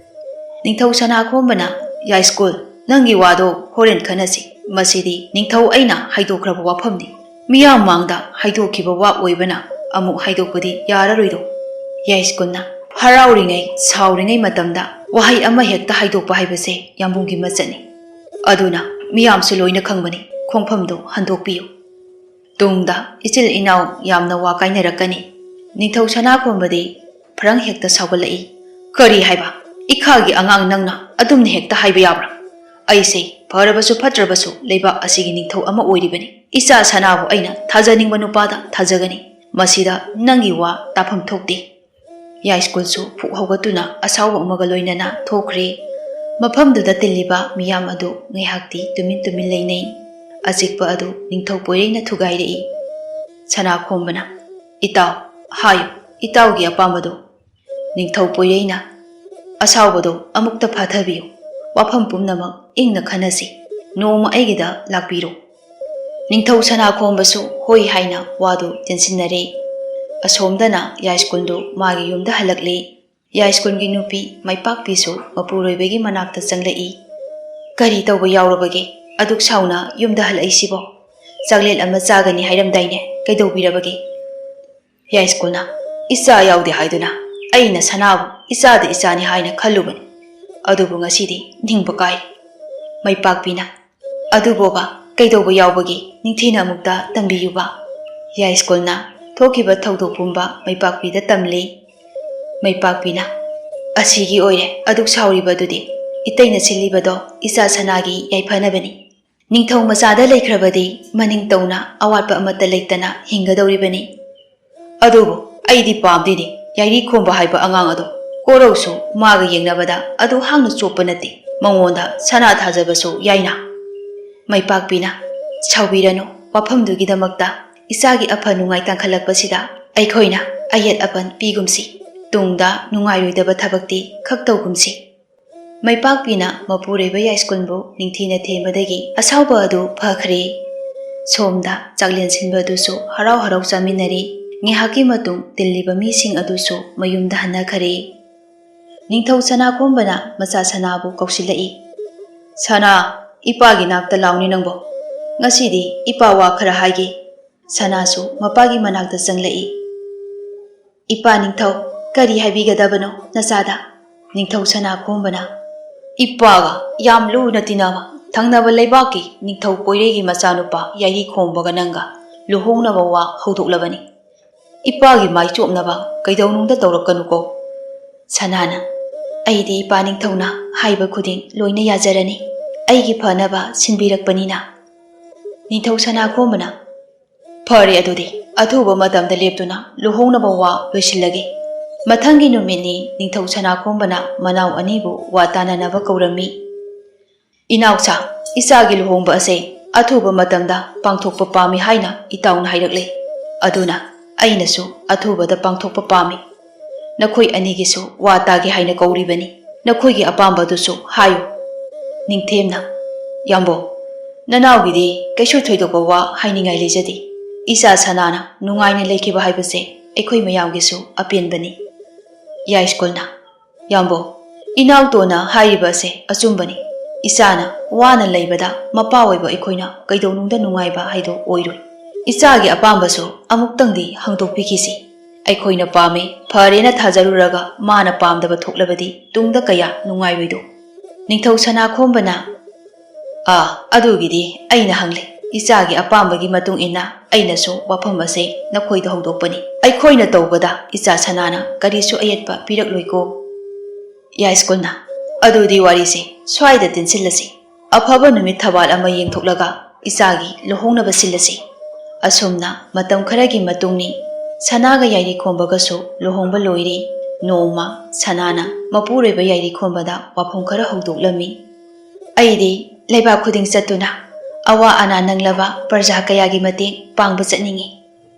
ꯅꯤꯡꯊꯧ ꯁꯅꯥꯈꯣꯝꯕꯅ, "ꯌꯥꯏꯁ꯭ꯀꯨꯜ, ꯅꯪꯒꯤ ꯋꯥꯗꯣ ꯍꯣꯔꯦꯟ ꯈꯟꯅꯁꯤ꯫ ꯃꯁꯤꯗꯤ ꯅꯤꯡꯊꯧ ꯑꯩꯅ ꯍꯥꯏꯗꯣꯛꯈ꯭ꯔꯕ ꯋꯥꯐꯝꯅꯤ꯫ ꯃꯤꯌꯥꯝ ꯃꯥꯡꯗ ꯍꯥꯏꯗꯣꯛꯈꯤꯕ ꯋꯥ ꯑꯣꯏꯕꯅ ꯑꯃꯨꯛ ꯍꯥꯏꯗꯣꯛꯄꯗꯤ ꯌꯥꯔꯔꯣꯏꯗꯣ꯫ ꯌꯥꯏꯁ꯭ꯀꯨꯜꯅ ꯍꯔꯥꯎꯔꯤꯉꯩ ꯁꯥꯎꯔꯤꯉꯩ ꯃꯇꯝꯗ ꯋꯥꯍꯩ ꯑꯃ ꯍꯦꯛꯇ ꯍꯥꯏꯗꯣꯛꯄ ꯍꯥꯏꯕꯁꯦ ꯌꯥꯝꯕꯨꯡꯒꯤ ꯃꯆꯠꯅꯤ꯫ ꯑꯗꯨꯅ ꯃꯤꯌꯥꯝꯁꯨ ꯂꯣꯏꯅ ꯈꯪꯕꯅꯤ꯫ ꯈꯣꯡꯐꯝꯗꯣ ꯍꯟꯗꯣꯛꯄꯤꯌꯨ꯫ ꯇꯨꯡꯗ ꯏꯆꯤꯜ ꯏꯅꯥꯎ ꯌꯥꯝꯅ ꯋꯥ ꯀꯥꯏꯅꯔꯛꯀꯅꯤ꯫ ꯅꯤꯡꯊꯧ ꯁꯅꯥꯈꯣꯝꯕꯗꯤ ꯐ꯭ꯔꯪ ꯍꯦꯛꯇ ꯁꯥꯎꯒꯠꯂꯛꯏ꯫ "ꯀꯔꯤ ꯍꯥꯏꯕ? ꯏꯈꯥꯒꯤ ꯑꯉꯥꯡ ꯅꯪꯅ ꯑꯗꯨꯝꯅ ꯍꯦꯛꯇ ꯍꯥꯏꯕ ꯌꯥꯕ꯭ꯔꯥ? ꯑꯩꯁꯦ ꯐꯔꯕꯁꯨ ꯐꯠꯇ꯭ꯔꯕꯁꯨ ꯂꯩꯕꯥꯛ ꯑꯁꯤꯒꯤ ꯅꯤꯡꯊꯧ ꯑꯃ ꯑꯣꯏꯔꯤꯕꯅꯤ꯫ ꯏꯆꯥ ꯁꯅꯥꯕꯨ ꯑꯩꯅ ꯊꯥꯖꯅꯤꯡꯕ ꯅꯨꯄꯥꯗ ꯊꯥꯖꯒꯅꯤ꯫ ꯃꯁꯤꯗ ꯅꯪꯒꯤ ꯋꯥ ꯇꯥꯐꯝ ꯊꯣꯛꯇꯦ꯫" ꯌꯥꯏꯁ꯭ꯀꯨꯜꯁꯨ ꯐꯨꯛ ꯍꯧꯒꯠꯇꯨꯅ ꯑꯁꯥꯎꯕ ꯑꯃꯒ ꯂꯣꯏꯅꯅ ꯊꯣꯛꯈ꯭ꯔꯦ꯫ ꯃꯐꯝꯗꯨꯗ ꯇꯤꯜꯂꯤꯕ ꯃꯤꯌꯥꯝ ꯑꯗꯨ ꯉꯥꯏꯍꯥꯛꯇꯤ ꯇꯨꯃꯤꯟ ꯇꯨꯃꯤꯟ ꯂꯩꯅꯩ꯫ ꯑꯆꯤꯛꯄ ꯑꯗꯨ ꯅꯤꯡꯊꯧ ꯄꯣꯏꯔꯩꯅ ꯊꯨꯒꯥꯏꯔꯛꯏ꯫ ꯁꯅꯥꯈꯣꯝꯕꯅ, "ꯏꯇꯥꯎ, ꯍꯥꯏꯌꯨ, ꯏꯇꯥꯎꯒꯤ ꯑꯄꯥꯝꯕꯗꯨ꯫" ꯅꯤꯡꯊꯧ ꯄꯣꯏꯔꯩꯅ, "ꯑꯁꯥꯎꯕꯗꯨ ꯑꯃꯨꯛꯇ ꯐꯥꯊꯕꯤꯌꯨ꯫ ꯋꯥꯐꯝ ꯄꯨꯝꯅꯃꯛ ꯏꯪꯅ ꯈꯟꯅꯁꯤ꯫ ꯅꯣꯡꯃ ꯑꯩꯒꯤꯗ ꯂꯥꯛꯄꯤꯔꯣ꯫" ꯅꯤꯡꯊꯧ ꯁꯅꯥꯈꯣꯝꯕꯁꯨ ꯍꯣꯏ ꯍꯥꯏꯅ ꯋꯥꯗꯨ ꯇꯦꯟꯁꯤꯟꯅꯔꯦ꯫ ꯑꯁꯣꯝꯗꯅ ꯌꯥꯏꯁ꯭ꯀꯨꯜꯗꯨ ꯃꯥꯒꯤ ꯌꯨꯝꯗ ꯍꯜꯂꯛꯂꯦ꯫ ꯌꯥꯏꯁ꯭ꯀꯨꯜꯒꯤ ꯅꯨꯄꯤ ꯃꯩꯄꯥꯛꯄꯤꯁꯨ ꯃꯄꯨꯔꯣꯏꯕꯒꯤ ꯃꯅꯥꯛꯇ ꯆꯪꯂꯛꯏ꯫ "ꯀꯔꯤ ꯇꯧꯕ ꯌꯥꯎꯔꯕꯒꯦ? ꯑꯗꯨꯛ ꯁꯥꯎꯅ ꯌꯨꯝꯗ ꯍꯜꯂꯛꯏꯁꯤꯕꯣ? ꯆꯥꯛꯂꯦꯟ ꯑꯃ ꯆꯥꯒꯅꯤ ꯍꯥꯏꯔꯝꯗꯥꯏꯅꯦ? ꯀꯩꯗꯧꯕꯤꯔꯕꯒꯦ?" ꯌꯥꯏꯁ꯭ꯀꯨꯜꯅ, "ꯏꯆꯥ ꯌꯥꯎꯗꯦ ꯍꯥꯏꯗꯨꯅ ꯑꯩꯅ ꯁꯅꯥꯕꯨ ꯏꯆꯥꯗ ꯏꯆꯥꯅꯤ ꯍꯥꯏꯅ ꯈꯜꯂꯨꯕꯅꯤ꯫ ꯑꯗꯨꯕꯨ ꯉꯁꯤꯗꯤ ꯅꯤꯡꯕ ꯀꯥꯏ꯫" ꯃꯩꯄꯥꯛꯄꯤꯅ, "ꯑꯗꯨꯕꯣꯕ, ꯀꯩꯗꯧꯕ ꯌꯥꯎꯕꯒꯦ?" ꯅꯤꯡꯊꯤꯅ ꯑꯃꯨꯛꯇ ꯇꯝꯕꯤꯌꯨꯕ꯫ ꯌꯥꯏꯁ꯭ꯀꯨꯜꯅ ꯊꯣꯛꯈꯤꯕ ꯊꯧꯗꯣꯛ ꯄꯨꯝꯕ ꯃꯩꯄꯥꯛꯄꯤꯗ ꯇꯝꯂꯤ꯫ ꯃꯩꯄꯥꯛꯄꯤꯅ, "ꯑꯁꯤꯒꯤ ꯑꯣꯏꯔꯦ ꯑꯗꯨꯛ ꯁꯥꯎꯔꯤꯕꯗꯨꯗꯤ꯫ ꯏꯇꯩꯅ ꯁꯤꯜꯂꯤꯕꯗꯣ ꯏꯆꯥ ꯁꯅꯥꯒꯤ ꯌꯥꯏꯐꯅꯕꯅꯤ꯫ ꯅꯤꯡꯊꯧ ꯃꯆꯥꯗ ꯂꯩꯈ꯭ꯔꯕꯗꯤ ꯃꯅꯤꯡ ꯇꯧꯅ ꯑꯋꯥꯠꯄ ꯑꯃꯠꯇ ꯂꯩꯇꯅ ꯍꯤꯡꯒꯗꯧꯔꯤꯕꯅꯤ꯫ ꯑꯗꯨꯕꯨ ꯑꯩꯗꯤ ꯄꯥꯝꯗꯦꯅꯦ, ꯌꯥꯏꯔꯤ ꯈꯣꯝꯕ ꯍꯥꯏꯕ ꯑꯉꯥꯡ ꯑꯗꯣ꯫ ꯀꯣꯔꯧꯁꯨ ꯃꯥꯒ ꯌꯦꯡꯅꯕꯗ ꯑꯗꯨ ꯍꯥꯡꯅ ꯆꯣꯞꯄ ꯅꯠꯇꯦ꯫ ꯃꯉꯣꯟꯗ ꯁꯅꯥ ꯊꯥꯖꯕꯁꯨ ꯌꯥꯏꯅ꯫" ꯃꯩꯄꯥꯛꯄꯤꯅ, "ꯁꯥꯎꯕꯤꯔꯅꯨ, ꯋꯥꯐꯝꯗꯨꯒꯤꯗꯃꯛꯇ ꯏꯆꯥꯒꯤ ꯑꯐ ꯅꯨꯡꯉꯥꯏ ꯇꯥꯡꯈꯠꯂꯛꯄꯁꯤꯗ ꯑꯩꯈꯣꯏꯅ ꯑꯌꯦꯠ ꯑꯄꯟ ꯄꯤꯒꯨꯝꯁꯤ꯫ ꯇꯨꯡꯗ ꯅꯨꯡꯉꯥꯏꯔꯣꯏꯗꯕ ꯊꯕꯛꯇꯤ ꯈꯛ ꯇꯧꯒꯨꯝꯁꯤ꯫" ꯃꯩꯄꯥꯛꯄꯤꯅ ꯃꯄꯨꯔꯣꯏꯕ ꯌꯥꯏꯁ꯭ꯀꯨꯜꯕꯨ ꯅꯤꯡꯊꯤꯅ ꯊꯦꯝꯕꯗꯒꯤ ꯑꯁꯥꯎꯕ ꯑꯗꯨ ꯐꯈ꯭ꯔꯦ꯫ ꯁꯣꯝꯗ ꯆꯥꯛꯂꯦꯟ ꯁꯤꯟꯕ ꯑꯗꯨꯁꯨ ꯍꯔꯥꯎ ꯍꯔꯥꯎ ꯆꯥꯃꯤꯟꯅꯔꯤ꯫ ꯉꯥꯏꯍꯥꯛꯀꯤ ꯃꯇꯨꯡ ꯇꯤꯜꯂꯤꯕ ꯃꯤꯁꯤꯡ ꯑꯗꯨꯁꯨ ꯃꯌꯨꯝꯗ ꯍꯟꯅꯈꯔꯦ꯫ ꯅꯤꯡꯊꯧ ꯁꯅꯥꯈꯣꯝꯕꯅ ꯃꯆꯥ ꯁꯅꯥꯕꯨ ꯀꯧꯁꯤꯜꯂꯛꯏ꯫ "ꯁꯅꯥ, ꯏꯄꯥꯒꯤ ꯅꯥꯛꯇ ꯂꯥꯎꯅꯦ ꯅꯪꯕꯣ꯫ ꯉꯁꯤꯗꯤ ꯏꯄꯥ ꯋꯥ ꯈꯔ ꯍꯥꯏꯒꯦ꯫" ꯁꯅꯥꯁꯨ ꯃꯄꯥꯒꯤ ꯃꯅꯥꯛꯇ ꯆꯪꯂꯛꯏ꯫ "ꯏꯄꯥ ꯅꯤꯡꯊꯧ, ꯀꯔꯤ ꯍꯥꯏꯕꯤꯒꯗꯕꯅꯣ ꯅꯆꯥꯗ?" ꯅꯤꯡꯊꯧ ꯁꯅꯥꯈꯣꯝꯕꯅ, "ꯏꯄꯥꯒ ꯌꯥꯝ ꯂꯨꯅ ꯇꯤꯟꯅꯕ ꯊꯪꯅꯕ ꯂꯩꯕꯥꯛꯀꯤ ꯅꯤꯡꯊꯧ ꯀꯣꯏꯔꯩꯒꯤ ꯃꯆꯥꯅꯨꯄꯥ ꯌꯥꯏꯔꯤꯈꯣꯝꯕꯒ ꯅꯪꯒ ꯂꯨꯍꯣꯡꯅꯕ ꯋꯥ ꯍꯧꯗꯣꯛꯂꯕꯅꯤ꯫ ꯏꯄꯥꯒꯤ ꯃꯥꯏ ꯆꯣꯞꯅꯕ ꯀꯩꯗꯧꯅꯨꯡꯗ ꯇꯧꯔꯛꯀꯅꯨꯀꯣ꯫" ꯁꯅꯥꯅ, "ꯑꯩꯗꯤ ꯏꯄꯥ ꯅꯤꯡꯊꯧꯅ ꯍꯥꯏꯕ ꯈꯨꯗꯤꯡ ꯂꯣꯏꯅ ꯌꯥꯖꯔꯅꯤ꯫ ꯑꯩꯒꯤ ꯐꯅꯕ ꯁꯤꯟꯕꯤꯔꯛꯄꯅꯤꯅ꯫" ꯅꯤꯡꯊꯧ ꯁꯅꯥꯈꯣꯝꯕꯅ, "ꯐꯔꯦ, ꯑꯗꯨꯗꯤ ꯑꯊꯨꯕ ꯃꯇꯝꯗ ꯂꯦꯞꯇꯨꯅ ꯂꯨꯍꯣꯡꯅꯕ ꯋꯥ ꯂꯣꯏꯁꯤꯜꯂꯒꯦ꯫" ꯃꯊꯪꯒꯤ ꯅꯨꯃꯤꯠꯅꯤ ꯅꯤꯡꯊꯧ ꯁꯅꯥꯈꯣꯝꯕꯅ ꯃꯅꯥꯎ ꯑꯅꯤꯕꯨ ꯋꯥ ꯇꯥꯅꯅꯕ ꯀꯧꯔꯝꯃꯤ꯫ "ꯏꯅꯥꯎꯁꯥ, ꯏꯆꯥꯒꯤ ꯂꯨꯍꯣꯡꯕ ꯑꯁꯦ ꯑꯊꯨꯕ ꯃꯇꯝꯗ ꯄꯥꯡꯊꯣꯛꯄ ꯄꯥꯝꯃꯤ ꯍꯥꯏꯅ ꯏꯇꯥꯎꯅ ꯍꯥꯏꯔꯛꯂꯦ꯫ ꯑꯗꯨꯅ ꯑꯩꯅꯁꯨ ꯑꯊꯨꯕꯗ ꯄꯥꯡꯊꯣꯛꯄ ꯄꯥꯝꯃꯤ꯫ ꯅꯈꯣꯏ ꯑꯅꯤꯒꯤꯁꯨ ꯋꯥ ꯇꯥꯒꯦ ꯍꯥꯏꯅ ꯀꯧꯔꯤꯕꯅꯤ꯫ ꯅꯈꯣꯏꯒꯤ ꯑꯄꯥꯝꯕꯗꯨꯁꯨ ꯍꯥꯏꯌꯨ꯫" ꯅꯤꯡꯊꯦꯝꯅ, "ꯌꯥꯝꯕꯣ, ꯅꯅꯥꯎꯒꯤꯗꯤ ꯀꯩꯁꯨ ꯊꯣꯏꯗꯣꯛꯄ ꯋꯥ ꯍꯥꯏꯅꯤꯡꯉꯥꯏ ꯂꯩꯖꯗꯦ꯫ ꯏꯆꯥ ꯁꯅꯥꯅ ꯅꯨꯡꯉꯥꯏꯅ ꯂꯩꯈꯤꯕ ꯍꯥꯏꯕꯁꯦ ꯑꯩꯈꯣꯏ ꯃꯌꯥꯝꯒꯤꯁꯨ ꯑꯄꯦꯟꯕꯅꯤ꯫" ꯌꯥꯏꯁ꯭ꯀꯨꯜꯅ, "ꯌꯥꯝꯕꯣ, ꯏꯅꯥꯎꯇꯣꯟꯅ ꯍꯥꯏꯔꯤꯕ ꯑꯁꯦ ꯑꯆꯨꯝꯕꯅꯤ꯫ ꯏꯆꯥꯅ ꯋꯥꯅ ꯂꯩꯕꯗ ꯃꯄꯥ ꯑꯣꯏꯕ ꯑꯩꯈꯣꯏꯅ ꯀꯩꯗꯧꯅꯨꯡꯗ ꯅꯨꯡꯉꯥꯏꯕ ꯍꯥꯏꯗꯣ ꯑꯣꯏꯔꯣꯏ꯫ ꯏꯆꯥꯒꯤ ꯑꯄꯥꯝꯕꯁꯨ ꯑꯃꯨꯛꯇꯪꯗꯤ ꯍꯪꯗꯣꯛꯄꯤꯈꯤꯁꯤ꯫ ꯑꯩꯈꯣꯏꯅ ꯄꯥꯝꯃꯦ, ꯐꯔꯦꯅ ꯊꯥꯖꯔꯨꯔꯒ ꯃꯥꯅ ꯄꯥꯝꯗꯕ ꯊꯣꯛꯂꯕꯗꯤ ꯇꯨꯡꯗ ꯀꯌꯥ ꯅꯨꯡꯉꯥꯏꯔꯣꯏꯗꯣ?" ꯅꯤꯡꯊꯧ ꯁꯅꯥꯈꯣꯝꯕꯅ, "ꯑꯥ, ꯑꯗꯨꯒꯤꯗꯤ ꯑꯩꯅ ꯍꯪꯂꯦ꯫ ꯏꯆꯥꯒꯤ ꯑꯄꯥꯝꯕꯒꯤ ꯃꯇꯨꯡ ꯏꯟꯅ ꯑꯩꯅꯁꯨ ꯋꯥꯐꯝ ꯑꯁꯦ ꯅꯈꯣꯏꯗ ꯍꯧꯗꯣꯛꯄꯅꯤ꯫ ꯑꯩꯈꯣꯏꯅ ꯇꯧꯕꯗ ꯏꯆꯥ ꯁꯅꯥꯅ ꯀꯔꯤꯁꯨ ꯑꯌꯦꯠꯄ ꯄꯤꯔꯛꯂꯣꯏꯀꯣ꯫" ꯌꯥꯏꯁ꯭ꯀꯨꯜꯅ, "ꯑꯗꯨꯗꯤ ꯋꯥꯔꯤꯁꯦ ꯁ꯭ꯋꯥꯏꯗ ꯇꯦꯟꯁꯤꯜꯂꯁꯤ꯫ ꯑꯐꯕ ꯅꯨꯃꯤꯠ ꯊꯕꯥꯜ ꯑꯃ ꯌꯦꯡꯊꯣꯛꯂꯒ ꯏꯆꯥꯒꯤ ꯂꯨꯍꯣꯡꯅꯕ ꯁꯤꯜꯂꯁꯤ꯫" ꯑꯁꯨꯝꯅ ꯃꯇꯝ ꯈꯔꯒꯤ ꯃꯇꯨꯡꯅꯤ꯫ ꯁꯅꯥꯒ ꯌꯥꯏꯔꯤꯈꯣꯝꯕꯒꯁꯨ ꯂꯨꯍꯣꯡꯕ ꯂꯣꯏꯔꯦ꯫ ꯅꯣꯡꯃ ꯁꯅꯥꯅ ꯃꯄꯨꯔꯣꯏꯕ ꯌꯥꯏꯔꯤꯈꯣꯝꯕꯗ ꯋꯥꯐꯝ ꯈꯔ ꯍꯧꯗꯣꯛꯂꯝꯃꯤ꯫ "ꯑꯩꯗꯤ ꯂꯩꯕꯥꯛ ꯈꯨꯗꯤꯡ ꯆꯠꯇꯨꯅ ꯑꯋꯥ ꯑꯅꯥ ꯅꯪꯂꯕ ꯄ꯭ꯔꯖꯥ ꯀꯌꯥꯒꯤ ꯃꯇꯦꯡ ꯄꯥꯡꯕ ꯆꯠꯅꯤꯡꯏ꯫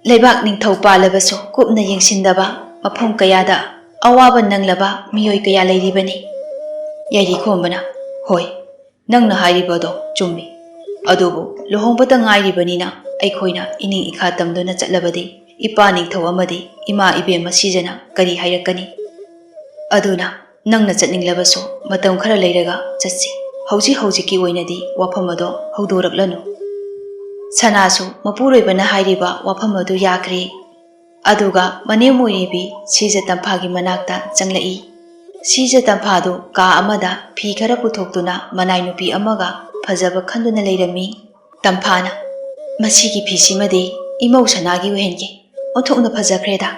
ꯂꯩꯕꯥꯛ ꯅꯤꯡꯊꯧ ꯄꯥꯜꯂꯕꯁꯨ ꯀꯨꯞꯅ ꯌꯦꯡꯁꯤꯟꯗꯕ ꯃꯐꯝ ꯀꯌꯥꯗ ꯑꯋꯥꯕ ꯅꯪꯂꯕ ꯃꯤꯑꯣꯏ ꯀꯌꯥ ꯂꯩꯔꯤꯕꯅꯤ꯫" ꯌꯥꯏꯔꯤꯈꯣꯝꯕꯅ, "ꯍꯣꯏ, ꯅꯪꯅ ꯍꯥꯏꯔꯤꯕꯗꯣ ꯆꯨꯝꯃꯤ꯫ ꯑꯗꯨꯕꯨ ꯂꯨꯍꯣꯡꯕꯇ ꯉꯥꯏꯔꯤꯕꯅꯤꯅ ꯑꯩꯈꯣꯏꯅ ꯏꯅꯤꯡ ꯏꯈꯥ ꯇꯝꯗꯨꯅ ꯆꯠꯂꯕꯗꯤ ꯏꯄꯥ ꯅꯤꯡꯊꯧ ꯑꯃꯗꯤ ꯏꯃꯥ ꯏꯕꯦꯝꯃ ꯁꯤꯖꯅ ꯀꯔꯤ ꯍꯥꯏꯔꯛꯀꯅꯤ? ꯑꯗꯨꯅ ꯅꯪꯅ ꯆꯠꯅꯤꯡꯂꯕꯁꯨ ꯃꯇꯝ ꯈꯔ ꯂꯩꯔꯒ ꯆꯠꯁꯤ꯫ ꯍꯧꯖꯤꯛ ꯍꯧꯖꯤꯛꯀꯤ ꯑꯣꯏꯅꯗꯤ ꯋꯥꯐꯝ ꯑꯗꯣ ꯍꯧꯗꯣꯔꯛꯂꯅꯨ꯫ ꯁꯅꯥꯁꯨ ꯃꯄꯨꯔꯣꯏꯕꯅ ꯍꯥꯏꯔꯤꯕ ꯋꯥꯐꯝ ꯑꯗꯨ ꯌꯥꯈ꯭ꯔꯦ꯫ ꯑꯗꯨꯒ ꯃꯅꯦꯝ ꯑꯣꯏꯔꯤꯕꯤ ꯁꯤꯖ ꯇꯝꯐꯥꯒꯤ ꯃꯅꯥꯛꯇ ꯆꯪꯂꯛꯏ꯫ ꯁꯤꯖ ꯇꯝꯐꯥꯗꯨ ꯀꯥ ꯑꯃꯗ ꯐꯤ ꯈꯔ ꯄꯨꯊꯣꯛꯇꯨꯅ ꯃꯅꯥꯏ ꯅꯨꯄꯤ ꯑꯃꯒ ꯐꯖꯕ ꯈꯟꯗꯨꯅ ꯂꯩꯔꯝꯃꯤ꯫ ꯇꯝꯐꯥꯅ, "ꯃꯁꯤꯒꯤ ꯐꯤꯁꯤꯃꯗꯤ ꯏꯃꯧ ꯁꯅꯥꯒꯤ ꯑꯣꯏꯍꯟꯒꯦ꯫ ꯑꯣꯟꯊꯣꯛꯅ ꯐꯖꯈ꯭ꯔꯦꯗ꯫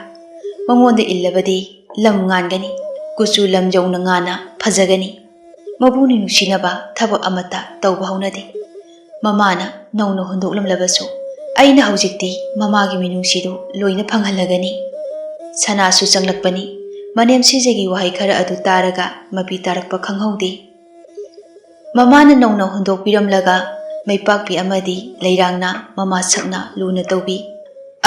ꯃꯉꯣꯟꯗ ꯏꯜꯂꯕꯗꯤ ꯂꯝ ꯉꯥꯟꯒꯅꯤ, ꯀꯨꯆꯨ ꯂꯝ ꯌꯧꯅ ꯉꯥꯟꯅ ꯐꯖꯒꯅꯤ꯫ ꯃꯕꯨꯡꯅ ꯅꯨꯡꯁꯤꯅꯕ ꯊꯕꯛ ꯑꯃꯠꯇ ꯇꯧꯕ ꯍꯧꯅꯗꯦ꯫ ꯃꯃꯥꯅ ꯅꯧꯅ ꯍꯨꯟꯗꯣꯛꯂꯝꯂꯕꯁꯨ ꯑꯩꯅ ꯍꯧꯖꯤꯛꯇꯤ ꯃꯃꯥꯒꯤ ꯃꯤꯅꯨꯡꯁꯤꯗꯨ ꯂꯣꯏꯅ ꯐꯪꯍꯜꯂꯒꯅꯤ꯫" ꯁꯅꯥꯁꯨ ꯆꯪꯂꯛꯄꯅꯤ꯫ ꯃꯅꯦꯝ ꯁꯤꯖꯒꯤ ꯋꯥꯍꯩ ꯈꯔ ꯑꯗꯨ ꯇꯥꯔꯒ ꯃꯄꯤ ꯇꯥꯔꯛꯄ ꯈꯪꯍꯧꯗꯦ꯫ ꯃꯃꯥꯅ ꯅꯧꯅ ꯍꯨꯟꯗꯣꯛꯄꯤꯔꯝꯂꯒ ꯃꯩꯄꯥꯛꯄꯤ ꯑꯃꯗꯤ ꯂꯩꯔꯥꯡꯅ ꯃꯃꯥ ꯁꯛꯅ ꯂꯨꯅ ꯇꯧꯕꯤ꯫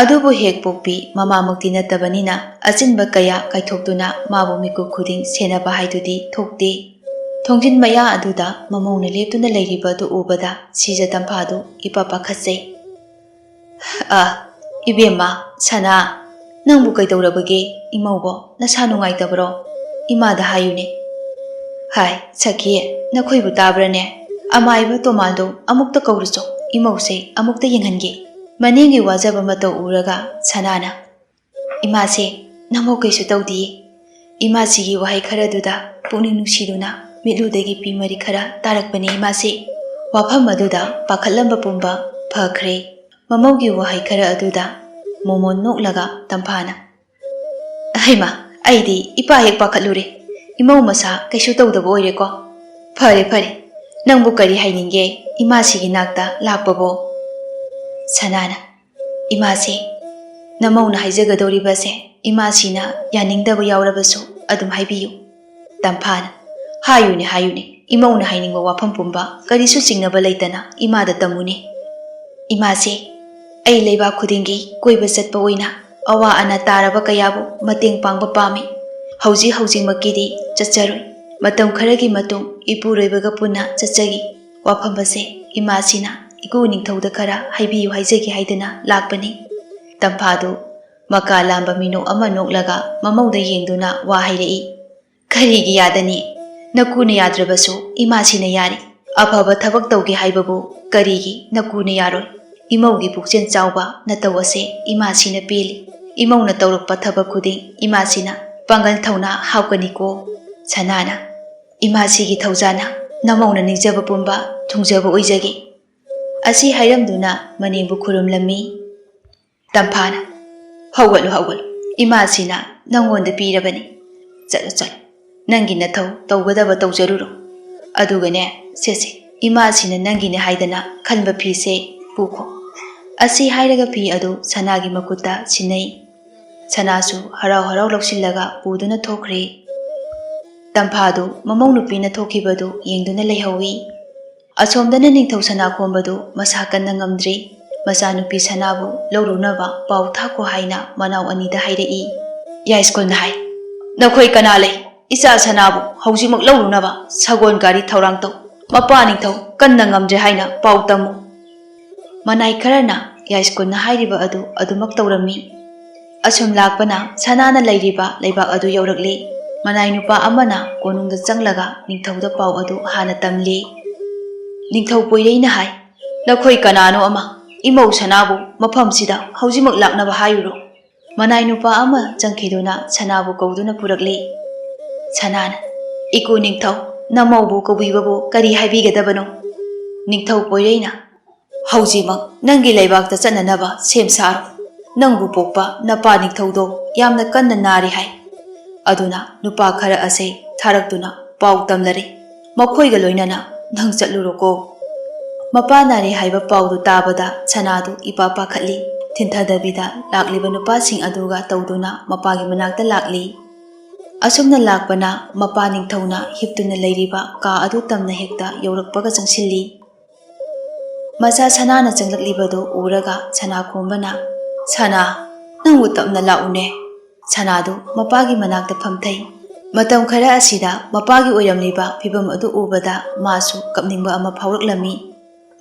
ꯑꯗꯨꯕꯨ ꯍꯦꯛ ꯄꯣꯛꯄꯤ ꯃꯃꯥꯃꯛꯇꯤ ꯅꯠꯇꯕꯅꯤꯅ ꯑꯆꯤꯟꯕ ꯀꯌꯥ ꯀꯥꯏꯊꯣꯛꯇꯨꯅ ꯃꯥꯕꯨ ꯃꯤꯀꯨꯞ ꯈꯨꯗꯤꯡ ꯁꯦꯟꯅꯕ ꯍꯥꯏꯗꯨꯗꯤ ꯊꯣꯛꯇꯦ꯫ ꯊꯣꯡꯖꯤꯟ ꯃꯌꯥ ꯑꯗꯨꯗ ꯃꯃꯧꯅ ꯂꯦꯞꯇꯨꯅ ꯂꯩꯔꯤꯕ ꯑꯗꯨ ꯎꯕꯗ ꯁꯤꯖ ꯇꯝꯐꯥꯗꯨ ꯏꯄꯥ ꯄꯥꯈꯠꯆꯩ꯫ "ꯑ, ꯏꯕꯦꯝꯃ, ꯁꯅꯥ, ꯅꯪꯕꯨ ꯀꯩꯗꯧꯔꯕꯒꯦ? ꯏꯃꯧꯕꯣ, ꯅꯁꯥ ꯅꯨꯡꯉꯥꯏꯇꯕ꯭ꯔꯣ? ꯏꯃꯥꯗ ꯍꯥꯏꯌꯨꯅꯦ꯫" "ꯍꯥꯏ, ꯁꯈꯤ, ꯅꯈꯣꯏꯕꯨ ꯇꯥꯕ꯭ꯔꯅꯦ? ꯑꯃꯥꯏꯕ ꯇꯣꯃꯥꯗꯣ ꯑꯃꯨꯛꯇ ꯀꯧꯔꯨꯆꯣ, ꯏꯃꯧꯁꯦ ꯑꯃꯨꯛꯇ ꯌꯦꯡꯍꯟꯒꯦ꯫" ꯃꯅꯦꯝꯒꯤ ꯋꯥꯖꯕ ꯃꯇꯧ ꯎꯔꯒ ꯁꯅꯥꯅ, "ꯏꯃꯥꯁꯦ, ꯅꯃꯧ ꯀꯩꯁꯨ ꯇꯧꯗꯤꯌꯦ꯫" ꯏꯃꯥꯁꯤꯒꯤ ꯋꯥꯍꯩ ꯈꯔꯗꯨꯗ ꯄꯨꯛꯅꯤꯡ ꯅꯨꯡꯁꯤꯗꯨꯅ ꯃꯤꯠꯂꯨꯗꯒꯤ ꯄꯤ ꯃꯔꯤ ꯈꯔ ꯇꯥꯔꯛꯄꯅꯤ ꯏꯃꯥꯁꯦ꯫ ꯋꯥꯐꯝ ꯑꯗꯨꯗ ꯄꯥꯈꯠꯂꯝꯕ ꯄꯨꯝꯕ ꯐꯈ꯭ꯔꯦ꯫ ꯃꯃꯧꯒꯤ ꯋꯥꯍꯩ ꯈꯔ ꯑꯗꯨꯗ ꯃꯣꯃꯣꯟ ꯅꯣꯛꯂꯒ ꯇꯝꯐꯥꯅ, "ꯍꯩꯃꯥ, ꯑꯩꯗꯤ ꯏꯄꯥ ꯍꯦꯛ ꯄꯥꯈꯠꯂꯨꯔꯦ꯫ ꯏꯃꯧ ꯃꯁꯥ ꯀꯩꯁꯨ ꯇꯧꯗꯕ ꯑꯣꯏꯔꯦꯀꯣ꯫ ꯐꯔꯦ, ꯐꯔꯦ꯫ ꯅꯪꯕꯨ ꯀꯔꯤ ꯍꯥꯏꯅꯤꯡꯒꯦ ꯏꯃꯥꯁꯤꯒꯤ ꯅꯥꯛꯇ ꯂꯥꯛꯄꯕꯣ?" ꯁꯅꯥꯅ, "ꯏꯃꯥꯁꯦ, ꯅꯃꯧꯅ ꯍꯥꯏꯖꯒꯗꯧꯔꯤꯕꯁꯦ ꯏꯃꯥꯁꯤꯅ ꯌꯥꯅꯤꯡꯗꯕ ꯌꯥꯎꯔꯕꯁꯨ ꯑꯗꯨꯝ ꯍꯥꯏꯕꯤꯌꯨ꯫" ꯇꯝꯐꯥꯅ, "ꯍꯥꯏꯌꯨꯅꯦ, ꯍꯥꯏꯌꯨꯅꯦ, ꯏꯃꯧꯅ ꯍꯥꯏꯅꯤꯡꯕ ꯋꯥꯐꯝ ꯄꯨꯝꯕ ꯀꯔꯤꯁꯨ ꯆꯤꯡꯅꯕ ꯂꯩꯇꯅ ꯏꯃꯥꯗ ꯇꯝꯃꯨꯅꯦ꯫" "ꯏꯃꯥꯁꯦ, ꯑꯩ ꯂꯩꯕꯥꯛ ꯈꯨꯗꯤꯡꯒꯤ ꯀꯣꯏꯕ ꯆꯠꯄ ꯑꯣꯏꯅ ꯑꯋꯥ ꯑꯅꯥ ꯇꯥꯔꯕ ꯀꯌꯥꯕꯨ ꯃꯇꯦꯡ ꯄꯥꯡꯕ ꯄꯥꯝꯃꯤ꯫ ꯍꯧꯖꯤꯛ ꯍꯧꯖꯤꯛꯃꯛꯀꯤꯗꯤ ꯆꯠꯆꯔꯣꯏ꯫ ꯃꯇꯝ ꯈꯔꯒꯤ ꯃꯇꯨꯡ ꯏꯄꯨꯔꯣꯏꯕꯒ ꯄꯨꯟꯅ ꯆꯠꯆꯒꯦ꯫ ꯋꯥꯐꯝ ꯑꯁꯦ ꯏꯃꯥꯁꯤꯅ ꯏꯀꯨ ꯅꯤꯡꯊꯧꯗ ꯈꯔ ꯍꯥꯏꯕꯤꯌꯨ ꯍꯥꯏꯖꯒꯦ ꯍꯥꯏꯗꯅ ꯂꯥꯛꯄꯅꯤ꯫" ꯇꯝꯐꯥꯗꯨ ꯃꯀꯥ ꯂꯥꯝꯕ ꯃꯤꯅꯣꯛ ꯑꯃ ꯅꯣꯛꯂꯒ ꯃꯃꯧꯗ ꯌꯦꯡꯗꯨꯅ ꯋꯥ ꯍꯥꯏꯔꯛꯏ꯫ "ꯀꯔꯤꯒꯤ ꯌꯥꯗꯅꯤ? ꯅꯀꯨꯅ ꯌꯥꯗ꯭ꯔꯕꯁꯨ ꯏꯃꯥꯁꯤꯅ ꯌꯥꯔꯤ꯫ ꯑꯐꯕ ꯊꯕꯛ ꯇꯧꯒꯦ ꯍꯥꯏꯕꯕꯨ ꯀꯔꯤꯒꯤ ꯅꯀꯨꯅ ꯌꯥꯔꯣꯏ? ꯏꯃꯧꯒꯤ ꯄꯨꯛꯆꯦꯜ ꯆꯥꯎꯕ ꯅꯇꯧ ꯑꯁꯦ ꯏꯃꯥꯁꯤꯅ ꯄꯦꯜꯂꯤ꯫ ꯏꯃꯧꯅ ꯇꯧꯔꯛꯄ ꯊꯕꯛ ꯈꯨꯗꯤꯡ ꯏꯃꯥꯁꯤꯅ ꯄꯥꯡꯒꯜ ꯊꯧꯅꯥ ꯍꯥꯞꯀꯅꯤꯀꯣ꯫ ꯁꯅꯥꯅ, ꯏꯃꯥꯁꯤꯒꯤ ꯊꯧꯖꯥꯅ ꯅꯃꯧꯅ ꯅꯤꯡꯖꯕ ꯄꯨꯝꯕ ꯊꯨꯡꯖꯕ ꯑꯣꯏꯖꯒꯦ"꯫ ꯑꯁꯤ ꯍꯥꯏꯔꯝꯗꯨꯅ ꯃꯅꯦꯝꯕꯨ ꯈꯨꯔꯨꯝꯂꯝꯃꯤ꯫ ꯇꯝꯐꯥꯅ, "ꯍꯧꯒꯠꯂꯨ, ꯍꯧꯒꯠꯂꯨ, ꯏꯃꯥꯁꯤꯅ ꯅꯪꯉꯣꯟꯗ ꯄꯤꯔꯕꯅꯤ꯫ ꯆꯠꯂꯨ, ꯆꯠꯂꯨ, ꯅꯪꯒꯤ ꯅꯊꯧ ꯇꯧꯒꯗꯕ ꯇꯧꯖꯔꯨꯔꯣ꯫ ꯑꯗꯨꯒꯅꯦ, ꯁꯦ, ꯁꯦ, ꯏꯃꯥꯁꯤꯅ ꯅꯪꯒꯤꯅꯦ ꯍꯥꯏꯗꯅ ꯈꯟꯕ ꯐꯤꯁꯦ ꯄꯨꯈꯣ"꯫ ꯑꯁꯤ ꯍꯥꯏꯔꯒ ꯐꯤ ꯑꯗꯨ ꯁꯅꯥꯒꯤ ꯃꯈꯨꯠꯇ ꯁꯤꯟꯅꯩ꯫ ꯁꯅꯥꯁꯨ ꯍꯔꯥꯎ ꯍꯔꯥꯎ ꯂꯧꯁꯤꯜꯂꯒ ꯄꯨꯗꯨꯅ ꯊꯣꯛꯈ꯭ꯔꯦ꯫ ꯇꯝꯐꯥꯗꯨ ꯃꯃꯧ ꯅꯨꯄꯤꯅ ꯊꯣꯛꯈꯤꯕꯗꯨ ꯌꯦꯡꯗꯨꯅ ꯂꯩꯍꯧꯏ꯫ ꯑꯁꯣꯝꯗꯅ ꯅꯤꯡꯊꯧ ꯁꯅꯥꯈꯣꯝꯕꯗꯨ ꯃꯁꯥ ꯀꯟꯅ ꯉꯝꯗ꯭ꯔꯤ꯫ ꯃꯆꯥꯅꯨꯄꯤ ꯁꯅꯥꯕꯨ ꯂꯧꯔꯨꯅꯕ ꯄꯥꯎ ꯊꯥꯈꯣ ꯍꯥꯏꯅ ꯃꯅꯥꯎ ꯑꯅꯤꯗ ꯍꯥꯏꯔꯛꯏ꯫ ꯌꯥꯏꯁ꯭ꯀꯨꯜꯅ ꯍꯥꯏ, "ꯅꯈꯣꯏ ꯀꯅꯥ ꯂꯩ? ꯏꯆꯥ ꯁꯅꯥꯕꯨ ꯍꯧꯖꯤꯛꯃꯛ ꯂꯧꯔꯨꯅꯕ ꯁꯒꯣꯜ ꯒꯥꯔꯤ ꯊꯧꯔꯥꯡ ꯇꯧ꯫ ꯃꯄꯥ ꯅꯤꯡꯊꯧ ꯀꯟꯅ ꯉꯝꯗ꯭ꯔꯦ ꯍꯥꯏꯅ ꯄꯥꯎ ꯇꯝꯃꯨ"꯫ ꯃꯅꯥꯏ ꯈꯔꯅ ꯌꯥꯏꯁ꯭ꯀꯨꯜꯅ ꯍꯥꯏꯔꯤꯕ ꯑꯗꯨ ꯑꯗꯨꯃꯛ ꯇꯧꯔꯝꯃꯤ꯫ ꯑꯁꯨꯝ ꯂꯥꯛꯄꯅ ꯁꯅꯥꯅ ꯂꯩꯔꯤꯕ ꯂꯩꯕꯥꯛ ꯑꯗꯨ ꯌꯧꯔꯛꯂꯤ꯫ ꯃꯅꯥꯏ ꯅꯨꯄꯥ ꯑꯃꯅ ꯀꯣꯅꯨꯡꯗ ꯆꯪꯂꯒ ꯅꯤꯡꯊꯧꯗ ꯄꯥꯎ ꯑꯗꯨ ꯍꯥꯟꯅ ꯇꯝꯂꯤ꯫ ꯅꯤꯡꯊꯧ ꯄꯣꯏꯔꯩꯅ ꯍꯥꯏ, "ꯅꯈꯣꯏ ꯀꯅꯥꯅꯣ ꯑꯃ ꯏꯃꯧ ꯁꯅꯥꯕꯨ ꯃꯐꯝꯁꯤꯗ ꯍꯧꯖꯤꯛꯃꯛ ꯂꯥꯛꯅꯕ ꯍꯥꯏꯔꯨꯔꯣ"꯫ ꯃꯅꯥꯏ ꯅꯨꯄꯥ ꯑꯃ ꯆꯪꯈꯤꯗꯨꯅ ꯁꯅꯥꯕꯨ ꯀꯧꯗꯨꯅ ꯄꯨꯔꯛꯂꯤ꯫ ꯁꯅꯥꯅ, "ꯏꯀꯨ ꯅꯤꯡꯊꯧ, ꯅꯃꯧꯕꯨ ꯀꯧꯕꯤꯕꯕꯨ ꯀꯔꯤ ꯍꯥꯏꯕꯤꯒꯗꯕꯅꯣ?" ꯅꯤꯡꯊꯧ ꯄꯣꯏꯔꯩꯅ, "ꯍꯧꯖꯤꯛꯃꯛ ꯅꯪꯒꯤ ꯂꯩꯕꯥꯛꯇ ꯆꯠꯅꯅꯕ ꯁꯦꯝ ꯁꯥꯔꯣ꯫ ꯅꯪꯕꯨ ꯄꯣꯛꯄ ꯅꯄꯥ ꯅꯤꯡꯊꯧꯗꯣ ꯌꯥꯝꯅ ꯀꯟꯅ ꯅꯥꯔꯤ ꯍꯥꯏ꯫ ꯑꯗꯨꯅ ꯅꯨꯄꯥ ꯈꯔ ꯑꯁꯦ ꯊꯥꯔꯛꯇꯨꯅ ꯄꯥꯎ ꯇꯝꯂꯔꯦ꯫ ꯃꯈꯣꯏꯒ ꯂꯣꯏꯅꯅ ꯅꯪ ꯆꯠꯂꯨꯔꯣꯀꯣ"꯫ ꯃꯄꯥ ꯅꯥꯔꯦ ꯍꯥꯏꯕ ꯄꯥꯎꯗꯨ ꯇꯥꯕꯗ ꯁꯅꯥꯗꯨ ꯏꯄꯥ ꯄꯥꯈꯠꯂꯤ꯫ ꯊꯤꯟꯊꯗꯕꯤꯗ ꯂꯥꯛꯂꯤꯕ ꯅꯨꯄꯥꯁꯤꯡ ꯑꯗꯨꯒ ꯇꯧꯗꯨꯅ ꯃꯄꯥꯒꯤ ꯃꯅꯥꯛꯇ ꯂꯥꯛꯂꯤ꯫ ꯑꯁꯨꯝꯅ ꯂꯥꯛꯄꯅ ꯃꯄꯥ ꯅꯤꯡꯊꯧꯅ ꯍꯤꯞꯇꯨꯅ ꯂꯩꯔꯤꯕ ꯀꯥ ꯑꯗꯨ ꯇꯝꯅ ꯍꯦꯛꯇ ꯌꯧꯔꯛꯄꯒ ꯆꯪꯁꯤꯜꯂꯤ꯫ ꯃꯆꯥ ꯁꯅꯥꯅ ꯆꯪꯂꯛꯂꯤꯕꯗꯨ ꯎꯔꯒ ꯁꯅꯥ ꯈꯣꯝꯕꯅ, "ꯁꯅꯥ, ꯅꯪꯕꯨ ꯇꯞꯅ ꯂꯥꯛꯎꯅꯦ"꯫ ꯁꯅꯥꯗꯨ ꯃꯄꯥꯒꯤ ꯃꯅꯥꯛꯇ ꯐꯝꯊꯩ꯫ ꯃꯇꯝ ꯈꯔ ꯑꯁꯤꯗ ꯃꯄꯥꯒꯤ ꯑꯣꯏꯔꯝꯂꯤꯕ ꯐꯤꯕꯝ ꯑꯗꯨ ꯎꯕꯗ ꯃꯥꯁꯨ ꯀꯞꯅꯤꯡꯕ ꯑꯃ ꯐꯥꯎꯔꯛꯂꯝꯃꯤ꯫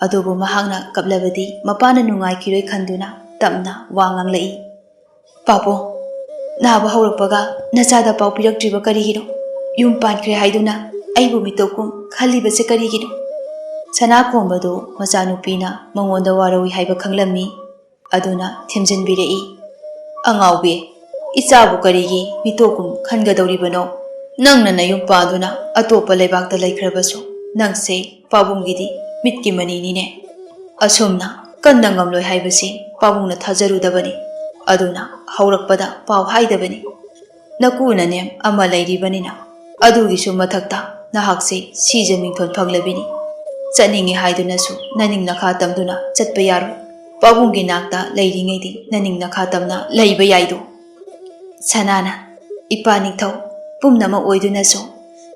ꯑꯗꯨꯕꯨ ꯃꯍꯥꯛꯅ ꯀꯞꯂꯕꯗꯤ ꯃꯄꯥꯅ ꯅꯨꯡꯉꯥꯏꯈꯤꯔꯣꯏ ꯈꯟꯗꯨꯅ ꯇꯞꯅ ꯋꯥ ꯉꯥꯡꯂꯛꯏ꯫ ꯄꯥꯕꯨꯡ, ꯅꯥꯕ ꯍꯧꯔꯛꯄꯒ ꯅꯆꯥꯗ ꯄꯥꯎ ꯄꯤꯔꯛꯇ꯭ꯔꯤꯕ ꯀꯔꯤꯒꯤꯅꯣ? ꯌꯨꯝ ꯄꯥꯟꯈ꯭ꯔꯦ ꯍꯥꯏꯗꯨꯅ ꯑꯩꯕꯨ ꯃꯤꯇꯣꯞ ꯀꯨꯝ ꯈꯜꯂꯤꯕꯁꯦ ꯀꯔꯤꯒꯤꯅꯣ? ꯁꯅꯥ ꯈꯣꯝꯕꯗꯨ ꯃꯆꯥꯅꯨꯄꯤꯅ ꯃꯉꯣꯟꯗ ꯋꯥꯔꯧꯏ ꯍꯥꯏꯕ ꯈꯪꯂꯝꯃꯤ꯫ ꯑꯗꯨꯅ ꯊꯦꯝꯖꯤꯟꯕꯤꯔꯛꯏ꯫ "ꯑꯉꯥꯎꯕꯤ, ꯏꯆꯥꯕꯨ ꯀꯔꯤꯒꯤ ꯃꯤꯇꯣꯞ ꯀꯨꯝ ꯈꯟꯒꯗꯧꯔꯤꯕꯅꯣ? ꯅꯪꯅ ꯅꯌꯨꯝ ꯄꯥꯟꯗꯨꯅ ꯑꯇꯣꯞꯄ ꯂꯩꯕꯥꯛꯇ ꯂꯩꯈ꯭ꯔꯕꯁꯨ ꯅꯪꯁꯦ ꯄꯥꯕꯨꯡꯒꯤꯗꯤ ꯃꯤꯠꯀꯤ ꯃꯅꯤꯅꯤꯅꯦ꯫ ꯑꯁꯨꯝꯅ ꯀꯟꯅ ꯉꯝꯂꯣꯏ ꯍꯥꯏꯕꯁꯤ ꯄꯥꯕꯨꯡꯅ ꯊꯥꯖꯔꯨꯗꯕꯅꯤ꯫ ꯑꯗꯨꯅ ꯍꯧꯔꯛꯄꯗ ꯄꯥꯎ ꯍꯥꯏꯗꯕꯅꯤ꯫ ꯅꯀꯨ ꯅꯅꯦꯝ ꯑꯃ ꯂꯩꯔꯤꯕꯅꯤꯅ ꯑꯗꯨꯒꯤꯁꯨ ꯃꯊꯛꯇ ꯅꯍꯥꯛꯁꯦ ꯁꯤꯖ ꯃꯤꯡꯊꯣꯟ ꯐꯪꯂꯕꯤꯅꯤ꯫ ꯆꯠꯅꯤꯡꯉꯤ ꯍꯥꯏꯗꯨꯅꯁꯨ ꯅꯅꯤꯡ ꯅꯈꯥ ꯇꯝꯗꯨꯅ ꯆꯠꯄ ꯌꯥꯔꯣꯏ꯫ ꯄꯥꯕꯨꯡꯒꯤ ꯅꯥꯛꯇ ꯂꯩꯔꯤꯉꯩꯗꯤ ꯅꯅꯤꯡ ꯅꯈꯥ ꯇꯝꯅ ꯂꯩꯕ ꯌꯥꯏꯗꯣ꯫" ꯁꯅꯥꯅ, "ꯏꯄꯥ ꯅꯤꯡꯊꯧ, ꯄꯨꯝꯅꯃꯛ ꯑꯣꯏꯗꯨꯅꯁꯨ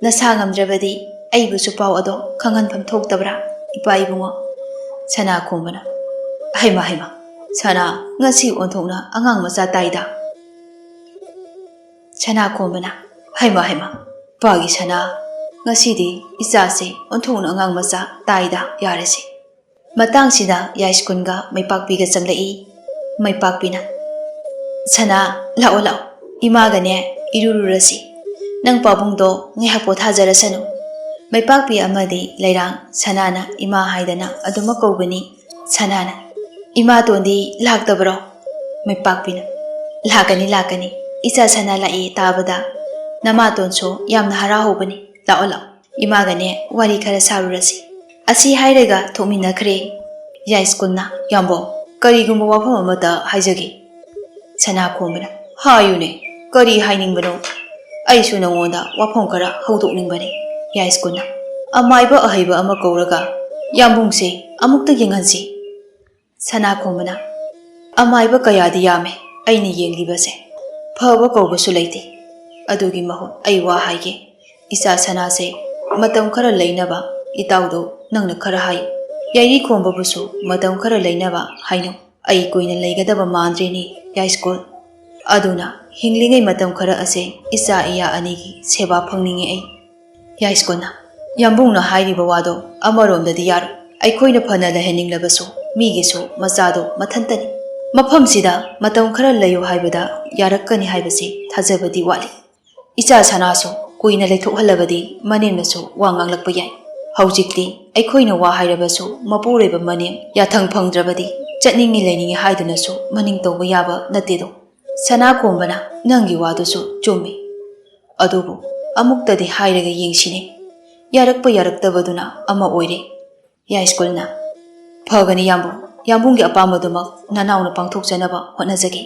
ꯅꯁꯥ ꯉꯝꯗ꯭ꯔꯕꯗꯤ ꯑꯩꯕꯨꯁꯨ ꯄꯥꯎ ꯑꯗꯣ ꯈꯪꯍꯟꯐꯝ ꯊꯣꯛꯇꯕ꯭ꯔꯥ, ꯏꯄꯥ ꯏꯕꯨꯡꯉꯣ?" ꯁꯅꯥ ꯈꯣꯝꯕꯅ, "ꯍꯩꯃ, ꯍꯩꯃ, ꯁꯅꯥ, ꯉꯁꯤ ꯑꯣꯟꯊꯣꯛꯅ ꯑꯉꯥꯡ ꯃꯆꯥ ꯇꯥꯏꯗ꯫" ꯁꯅꯥ ꯈꯣꯝꯕꯅ, "ꯍꯩꯃ, ꯍꯩꯃ, ꯄꯥꯒꯤ ꯁꯅꯥ, ꯉꯁꯤꯗꯤ ꯏꯆꯥꯁꯦ ꯑꯣꯟꯊꯣꯛꯅ ꯑꯉꯥꯡ ꯃꯆꯥ ꯇꯥꯏꯗ, ꯌꯥꯔꯦꯁꯦ꯫" ꯃꯇꯥꯡꯁꯤꯗ ꯌꯥꯏꯁ꯭ꯀꯨꯜꯒ ꯃꯩꯄꯥꯛꯄꯤꯒ ꯆꯪꯂꯛꯏ꯫ ꯃꯩꯄꯥꯛꯄꯤꯅ, "ꯁꯅꯥ, ꯂꯥꯛꯑꯣ, ꯂꯥꯛꯑꯣ, ꯏꯃꯥꯒꯅꯦ ꯏꯔꯨꯔꯨꯔꯁꯤ꯫ ꯅꯪ ꯄꯥꯕꯨꯡꯗꯣ ꯉꯥꯏꯍꯥꯛ ꯄꯣꯊꯥꯖꯔꯁꯅꯨ꯫" ꯃꯩꯄꯥꯛꯄꯤ ꯑꯃꯗꯤ ꯂꯩꯔꯥꯡ ꯁꯅꯥꯅ ꯏꯃꯥ ꯍꯥꯏꯗꯅ ꯑꯗꯨꯃꯛ ꯀꯧꯕꯅꯤ꯫ ꯁꯅꯥꯅ, "ꯏꯃꯥꯇꯣꯟꯗꯤ ꯂꯥꯛꯇꯕꯔꯣ?" ꯃꯩꯄꯥꯛꯄꯤꯅ, "ꯂꯥꯛꯀꯅꯤ, ꯂꯥꯛꯀꯅꯤ꯫ ꯏꯆꯥ ꯁꯅꯥ ꯂꯥꯛꯑꯦ ꯇꯥꯕꯗ ꯅꯃꯥꯇꯣꯟꯁꯨ ꯌꯥꯝꯅ ꯍꯔꯥꯎꯍꯧꯕꯅꯤ꯫ ꯂꯥꯛꯑꯣ, ꯂꯥꯛꯑꯣ, ꯏꯃꯥꯒꯅꯦ ꯋꯥꯔꯤ ꯈꯔ ꯁꯥꯔꯨꯔꯁꯤ꯫" ꯑꯁꯤ ꯍꯥꯏꯔꯒ ꯊꯣꯛꯃꯤꯟꯅꯈ꯭ꯔꯦ꯫ ꯌꯥꯏꯁ꯭ꯀꯨꯜꯅ, "ꯌꯥꯝꯕꯧ, ꯀꯔꯤꯒꯨꯝꯕ ꯋꯥꯐꯝ ꯑꯃꯇ ꯍꯥꯏꯖꯒꯦ꯫" ꯁꯅꯥ ꯈꯣꯝꯕꯅ, "ꯍꯥꯏꯌꯨꯅꯦ, ꯀꯔꯤ ꯍꯥꯏꯅꯤꯡꯕꯅꯣ? ꯑꯩꯁꯨ ꯅꯉꯣꯟꯗ ꯋꯥꯐꯝ ꯈꯔ ꯍꯧꯗꯣꯛꯅꯤꯡꯕꯅꯤ꯫" ꯌꯥꯏꯁ꯭ꯀꯨꯜꯅ, "ꯑꯃꯥꯏꯕ ꯑꯍꯩꯕ ꯑꯃ ꯀꯧꯔꯒ ꯌꯥꯝꯕꯨꯡꯁꯦ ꯑꯃꯨꯛꯇ ꯌꯦꯡꯍꯟꯁꯤ꯫" ꯁꯅꯥ ꯈꯣꯝꯕꯅ, "ꯑꯃꯥꯏꯕ ꯀꯌꯥꯗꯤ ꯌꯥꯝꯃꯦ ꯑꯩꯅ ꯌꯦꯡꯂꯤꯕꯁꯦ, ꯐꯕ ꯀꯧꯕꯁꯨ ꯂꯩꯇꯦ꯫ ꯑꯗꯨꯒꯤ ꯃꯍꯨꯠ ꯑꯩ ꯋꯥ ꯍꯥꯏꯒꯦ, ꯏꯆꯥ ꯁꯅꯥꯁꯦ ꯃꯇꯝ ꯈꯔ ꯂꯩꯅꯕ ꯏꯇꯥꯎꯗꯣ ꯅꯪꯅ ꯈꯔ ꯍꯥꯏꯌꯨ꯫ ꯌꯥꯏꯔꯤ ꯈꯣꯝꯕꯕꯨꯁꯨ ꯃꯇꯝ ꯈꯔ ꯂꯩꯅꯕ ꯍꯥꯏꯅꯧ꯫ ꯑꯩ ꯀꯨꯏꯅ ꯂꯩꯒꯗꯕ ꯃꯥꯟꯗ꯭ꯔꯦꯅꯦ ꯌꯥꯏꯁ꯭ꯀꯨꯜ꯫ ꯑꯗꯨꯅ ꯍꯤꯡꯂꯤꯉꯩ ꯃꯇꯝ ꯈꯔ ꯑꯁꯦ ꯏꯆꯥ ꯏꯌꯥ ꯑꯅꯤꯒꯤ ꯁꯦꯕꯥ ꯐꯪꯅꯤꯡꯉꯦ ꯑꯩ꯫" ꯌꯥꯏꯁ꯭ꯀꯨꯜꯅ, "ꯌꯥꯝꯕꯨꯡꯅ ꯍꯥꯏꯔꯤꯕ ꯋꯥꯗꯣ ꯑꯃꯔꯣꯝꯗꯗꯤ ꯌꯥꯔꯣꯏ꯫ ꯑꯩꯈꯣꯏꯅ ꯐꯅ ꯂꯩꯍꯟꯅꯤꯡꯂꯕꯁꯨ ꯃꯤꯒꯤꯁꯨ ꯃꯆꯥꯗꯣ ꯃꯊꯟꯇꯅꯤ꯫ ꯃꯐꯝꯁꯤꯗ ꯃꯇꯝ ꯈꯔ ꯂꯩꯌꯨ ꯍꯥꯏꯕꯗ ꯌꯥꯔꯛꯀꯅꯤ ꯍꯥꯏꯕꯁꯤ ꯊꯥꯖꯕꯗꯤ ꯋꯥꯠꯂꯤ꯫ ꯏꯆꯥ ꯁꯅꯥꯁꯨ ꯀꯨꯏꯅ ꯂꯩꯊꯣꯛꯍꯜꯂꯕꯗꯤ ꯃꯅꯦꯝꯅꯁꯨ ꯋꯥ ꯉꯥꯡꯂꯛꯄ ꯌꯥꯏ꯫ ꯍꯧꯖꯤꯛꯇꯤ ꯑꯩꯈꯣꯏꯅ ꯋꯥ ꯍꯥꯏꯔꯕꯁꯨ ꯃꯄꯨꯔꯣꯏꯕ ꯃꯅꯦꯝ ꯌꯥꯊꯪ ꯐꯪꯗ꯭ꯔꯕꯗꯤ ꯆꯠꯅꯤꯡꯉꯤ ꯂꯩꯅꯤꯡꯉꯤ ꯍꯥꯏꯗꯨꯅꯁꯨ ꯃꯅꯤꯡ ꯇꯧꯕ ꯌꯥꯕ ꯅꯠꯇꯦꯗꯣ꯫ ꯁꯅꯥ ꯈꯣꯝꯕꯅ, "ꯅꯪꯒꯤ ꯋꯥꯗꯨꯁꯨ ꯆꯨꯝꯃꯤ꯫ ꯑꯗꯨꯕꯨ ꯑꯃꯨꯛꯇꯗꯤ ꯍꯥꯏꯔꯒ ꯌꯦꯡꯁꯤꯅꯦ꯫ ꯌꯥꯔꯛꯄ ꯌꯥꯔꯛꯇꯕꯗꯨꯅ ꯑꯃ ꯑꯣꯏꯔꯦ꯫" ꯌꯥꯏꯁ꯭ꯀꯨꯜꯅ, "ꯐꯒꯅꯤ ꯌꯥꯝꯕꯨꯡ, ꯌꯥꯝꯕꯨꯡꯒꯤ ꯑꯄꯥꯝꯕꯗꯨꯃꯛ ꯅꯅꯥꯎꯅ ꯄꯥꯡꯊꯣꯛꯆꯅꯕ ꯍꯣꯠꯅꯖꯒꯦ꯫"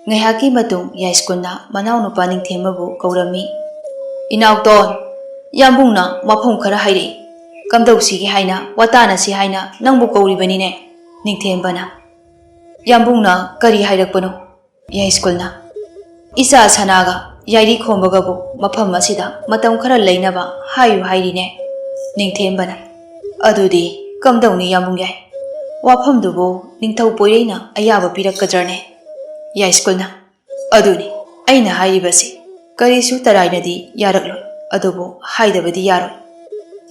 ꯉꯥꯏꯍꯥꯛꯀꯤ ꯃꯇꯨꯡ ꯌꯥꯏꯁ꯭ꯀꯨꯜꯅ ꯃꯅꯥꯎꯅꯨꯄꯥ ꯅꯤꯡꯊꯦꯝꯕꯕꯨ ꯀꯧꯔꯝꯃꯤ꯫ "ꯏꯅꯥꯎꯇꯣꯟ, ꯌꯥꯝꯕꯨꯡꯅ ꯋꯥꯐꯝ ꯈꯔ ꯍꯥꯏꯔꯛꯏ꯫ ꯀꯝꯗꯧꯁꯤꯒꯦ ꯍꯥꯏꯅ, ꯋꯥꯇꯥꯅꯁꯤ ꯍꯥꯏꯅ ꯅꯪꯕꯨ ꯀꯧꯔꯤꯕꯅꯤꯅꯦ꯫" ꯅꯤꯡꯊꯦꯝꯕꯅ, "ꯌꯥꯝꯕꯨꯡꯅ ꯀꯔꯤ ꯍꯥꯏꯔꯛꯄꯅꯣ?" ꯌꯥꯏꯁ꯭ꯀꯨꯜꯅ, "ꯏꯆꯥ ꯁꯅꯥꯒ ꯌꯥꯏꯔꯤ ꯈꯣꯝꯕꯒꯕꯨ ꯃꯐꯝ ꯑꯁꯤꯗ ꯃꯇꯝ ꯈꯔ ꯂꯩꯅꯕ ꯍꯥꯏꯌꯨ ꯍꯥꯏꯔꯤꯅꯦ꯫" ꯅꯤꯡꯊꯦꯝꯕꯅ, "ꯑꯗꯨꯗꯤ ꯀꯝꯗꯧꯅꯤ ꯌꯥꯝꯕꯨꯡ ꯌꯥꯏ? ꯋꯥꯐꯝꯗꯨꯕꯨ ꯅꯤꯡꯊꯧ ꯄꯣꯏꯔꯩꯅ ꯑꯌꯥꯕ ꯄꯤꯔꯛꯀꯗ꯭ꯔꯅꯦ?" ꯌꯥꯏꯁ꯭ꯀꯨꯜꯅ, "ꯑꯗꯨꯅꯤ ꯑꯩꯅ ꯍꯥꯏꯔꯤꯕꯁꯤ꯫ ꯀꯔꯤꯁꯨ ꯇꯔꯥꯏꯅꯗꯤ ꯌꯥꯔꯛꯂꯣꯏ, ꯑꯗꯨꯕꯨ ꯍꯥꯏꯗꯕꯗꯤ ꯌꯥꯔꯣꯏ꯫"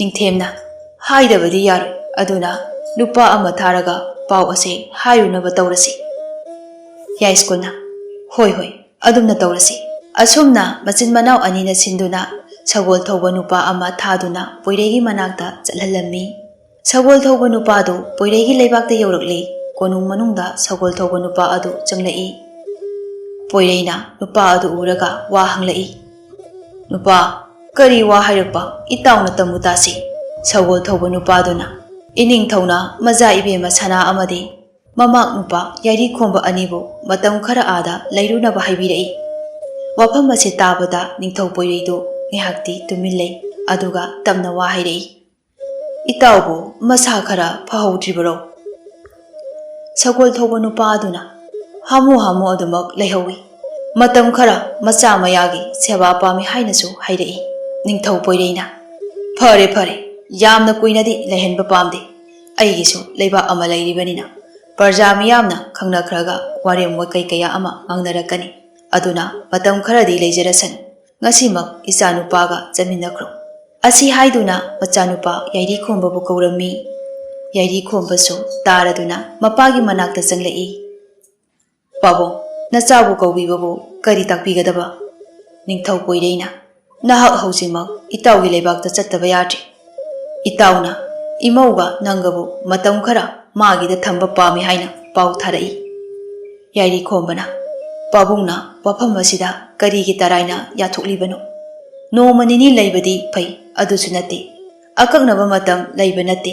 ꯅꯤꯡꯊꯦꯝꯅ, "ꯍꯥꯏꯗꯕꯗꯤ ꯌꯥꯔꯣꯏ, ꯑꯗꯨꯅ ꯅꯨꯄꯥ ꯑꯃ ꯊꯥꯔꯒ ꯄꯥꯎ ꯑꯁꯦ ꯍꯥꯏꯔꯨꯅꯕ ꯇꯧꯔꯁꯤ꯫" ꯌꯥꯏꯁ꯭ꯀꯨꯜꯅ, "ꯍꯣꯏ, ꯍꯣꯏ, ꯑꯗꯨꯝꯅ ꯇꯧꯔꯁꯤ꯫" ꯑꯁꯨꯝꯅ ꯃꯆꯤꯟ ꯃꯅꯥꯎ ꯑꯅꯤꯅ ꯁꯤꯟꯗꯨꯅ ꯁꯒꯣꯜ ꯊꯧꯕ ꯅꯨꯄꯥ ꯑꯃ ꯊꯥꯗꯨꯅ ꯄꯣꯏꯔꯩꯒꯤ ꯃꯅꯥꯛꯇ ꯆꯠꯍꯜꯂꯝꯃꯤ꯫ ꯁꯒꯣꯜ ꯊꯧꯕ ꯅꯨꯄꯥꯗꯨ ꯄꯣꯏꯔꯩꯒꯤ ꯂꯩꯕꯥꯛꯇ ꯌꯧꯔꯛꯂꯤ꯫ ꯀꯣꯅꯨꯡ ꯃꯅꯨꯡꯗ ꯁꯒꯣꯜ ꯊꯧꯕ ꯅꯨꯄꯥ ꯑꯗꯨ ꯆꯪꯂꯛꯏ꯫ ꯄꯣꯏꯔꯩꯅ ꯅꯨꯄꯥ ꯑꯗꯨ ꯎꯔꯒ ꯋꯥ ꯍꯪꯂꯛꯏ꯫ "ꯅꯨꯄꯥ, ꯀꯔꯤ ꯋꯥ ꯍꯥꯏꯔꯛꯄ? ꯏꯇꯥꯎꯅ ꯇꯝꯃꯨ ꯇꯥꯁꯤ꯫" ꯁꯒꯣꯜ ꯊꯧꯕ ꯅꯨꯄꯥꯗꯨꯅ, "ꯏꯅꯤꯡꯊꯧꯅ ꯃꯆꯥ ꯏꯕꯦꯝꯃ ꯁꯅꯥ ꯑꯃꯗꯤ ꯃꯃꯥꯛ ꯅꯨꯄꯥ ꯌꯥꯏꯔꯤ ꯈꯣꯝꯕ ꯑꯅꯤꯕꯨ ꯃꯇꯝ ꯈꯔ ꯑꯥꯗ ꯂꯩꯔꯨꯅꯕ ꯍꯥꯏꯕꯤꯔꯛꯏ꯫" ꯋꯥꯐꯝ ꯑꯁꯤ ꯇꯥꯕꯗ ꯅꯤꯡꯊꯧ ꯄꯣꯏꯔꯩꯗꯨ ꯉꯥꯏꯍꯥꯛꯇꯤ ꯇꯨꯃꯤꯟ ꯂꯩ, ꯑꯗꯨꯒ ꯇꯞꯅ ꯋꯥ ꯍꯥꯏꯔꯛꯏ꯫ "ꯏꯇꯥꯎꯕꯨ ꯃꯁꯥ ꯈꯔ ꯐꯍꯧꯗ꯭ꯔꯤꯕꯔꯣ?" ꯁꯒꯣꯜ ꯊꯧꯕ ꯅꯨꯄꯥ ꯑꯗꯨꯅ, "ꯍꯥꯃꯨ ꯍꯥꯃꯨ ꯑꯗꯨꯃꯛ ꯂꯩꯍꯧꯏ꯫ ꯃꯇꯝ ꯈꯔ ꯃꯆꯥ ꯃꯌꯥꯒꯤ ꯁꯦꯕꯥ ꯄꯥꯝꯃꯤ" ꯍꯥꯏꯅꯁꯨ ꯍꯥꯏꯔꯛꯏ꯫ ꯅꯤꯡꯊꯧ ꯄꯣꯏꯔꯩꯅ, "ꯐꯔꯦ ꯐꯔꯦ, ꯌꯥꯝꯅ ꯀꯨꯏꯅꯗꯤ ꯂꯩꯍꯟꯕ ꯄꯥꯝꯗꯦ꯫ ꯑꯩꯒꯤꯁꯨ ꯂꯩꯕꯥꯛ ꯑꯃ ꯂꯩꯔꯤꯕꯅꯤꯅ ꯄ꯭ꯔꯖꯥ ꯃꯤꯌꯥꯝꯅ ꯈꯪꯅꯈ꯭ꯔꯒ ꯋꯥꯔꯦꯝ ꯋꯥꯀꯩ ꯀꯌꯥ ꯑꯃ ꯉꯥꯡꯅꯔꯛꯀꯅꯤ꯫ ꯑꯗꯨꯅ ꯃꯇꯝ ꯈꯔꯗꯤ ꯂꯩꯖꯔꯁꯅꯨ꯫ ꯉꯁꯤꯃꯛ ꯏꯆꯥꯅꯨꯄꯥꯒ ꯆꯠꯃꯤꯟꯅꯈ꯭ꯔꯣ꯫" ꯑꯁꯤ ꯍꯥꯏꯗꯨꯅ ꯃꯆꯥꯅꯨꯄꯥ ꯌꯥꯏꯔꯤ ꯈꯣꯝꯕꯕꯨ ꯀꯧꯔꯝꯃꯤ꯫ ꯌꯥꯏꯔꯤ ꯈꯣꯝꯕꯁꯨ ꯇꯥꯔꯗꯨꯅ ꯃꯄꯥꯒꯤ ꯃꯅꯥꯛꯇ ꯆꯪꯂꯛꯏ꯫ "ꯄꯥꯕꯨꯡ, ꯅꯆꯥꯕꯨ ꯀꯧꯕꯤꯕꯕꯨ ꯀꯔꯤ ꯇꯥꯛꯄꯤꯒꯗꯕ?" ꯅꯤꯡꯊꯧ ꯀꯣꯏꯔꯦꯡꯅ, "ꯅꯍꯥꯛ ꯍꯧꯖꯤꯛꯃꯛ ꯏꯇꯥꯎꯒꯤ ꯂꯩꯕꯥꯛꯇ ꯆꯠꯇꯕ ꯌꯥꯗ꯭ꯔꯤ꯫ ꯏꯇꯥꯎꯅ ꯏꯃꯧꯒ ꯅꯪꯒꯕꯨ ꯃꯇꯝ ꯈꯔ ꯃꯥꯒꯤꯗ ꯊꯝꯕ ꯄꯥꯝꯃꯤ ꯍꯥꯏꯅ ꯄꯥꯎ ꯊꯥꯔꯛꯏ꯫" ꯌꯥꯏꯔꯤꯈꯣꯝꯕꯅ, "ꯄꯥꯕꯨꯡꯅ ꯋꯥꯐꯝ ꯑꯁꯤꯗ ꯀꯔꯤꯒꯤ ꯇꯔꯥꯏꯅ ꯌꯥꯊꯣꯛꯂꯤꯕꯅꯣ? ꯅꯣꯡꯃ ꯅꯤꯅꯤ ꯂꯩꯕꯗꯤ ꯐꯩ, ꯑꯗꯨꯁꯨ ꯅꯠꯇꯦ꯫ ꯑꯀꯛꯅꯕ ꯃꯇꯝ ꯂꯩꯕ ꯅꯠꯇꯦ꯫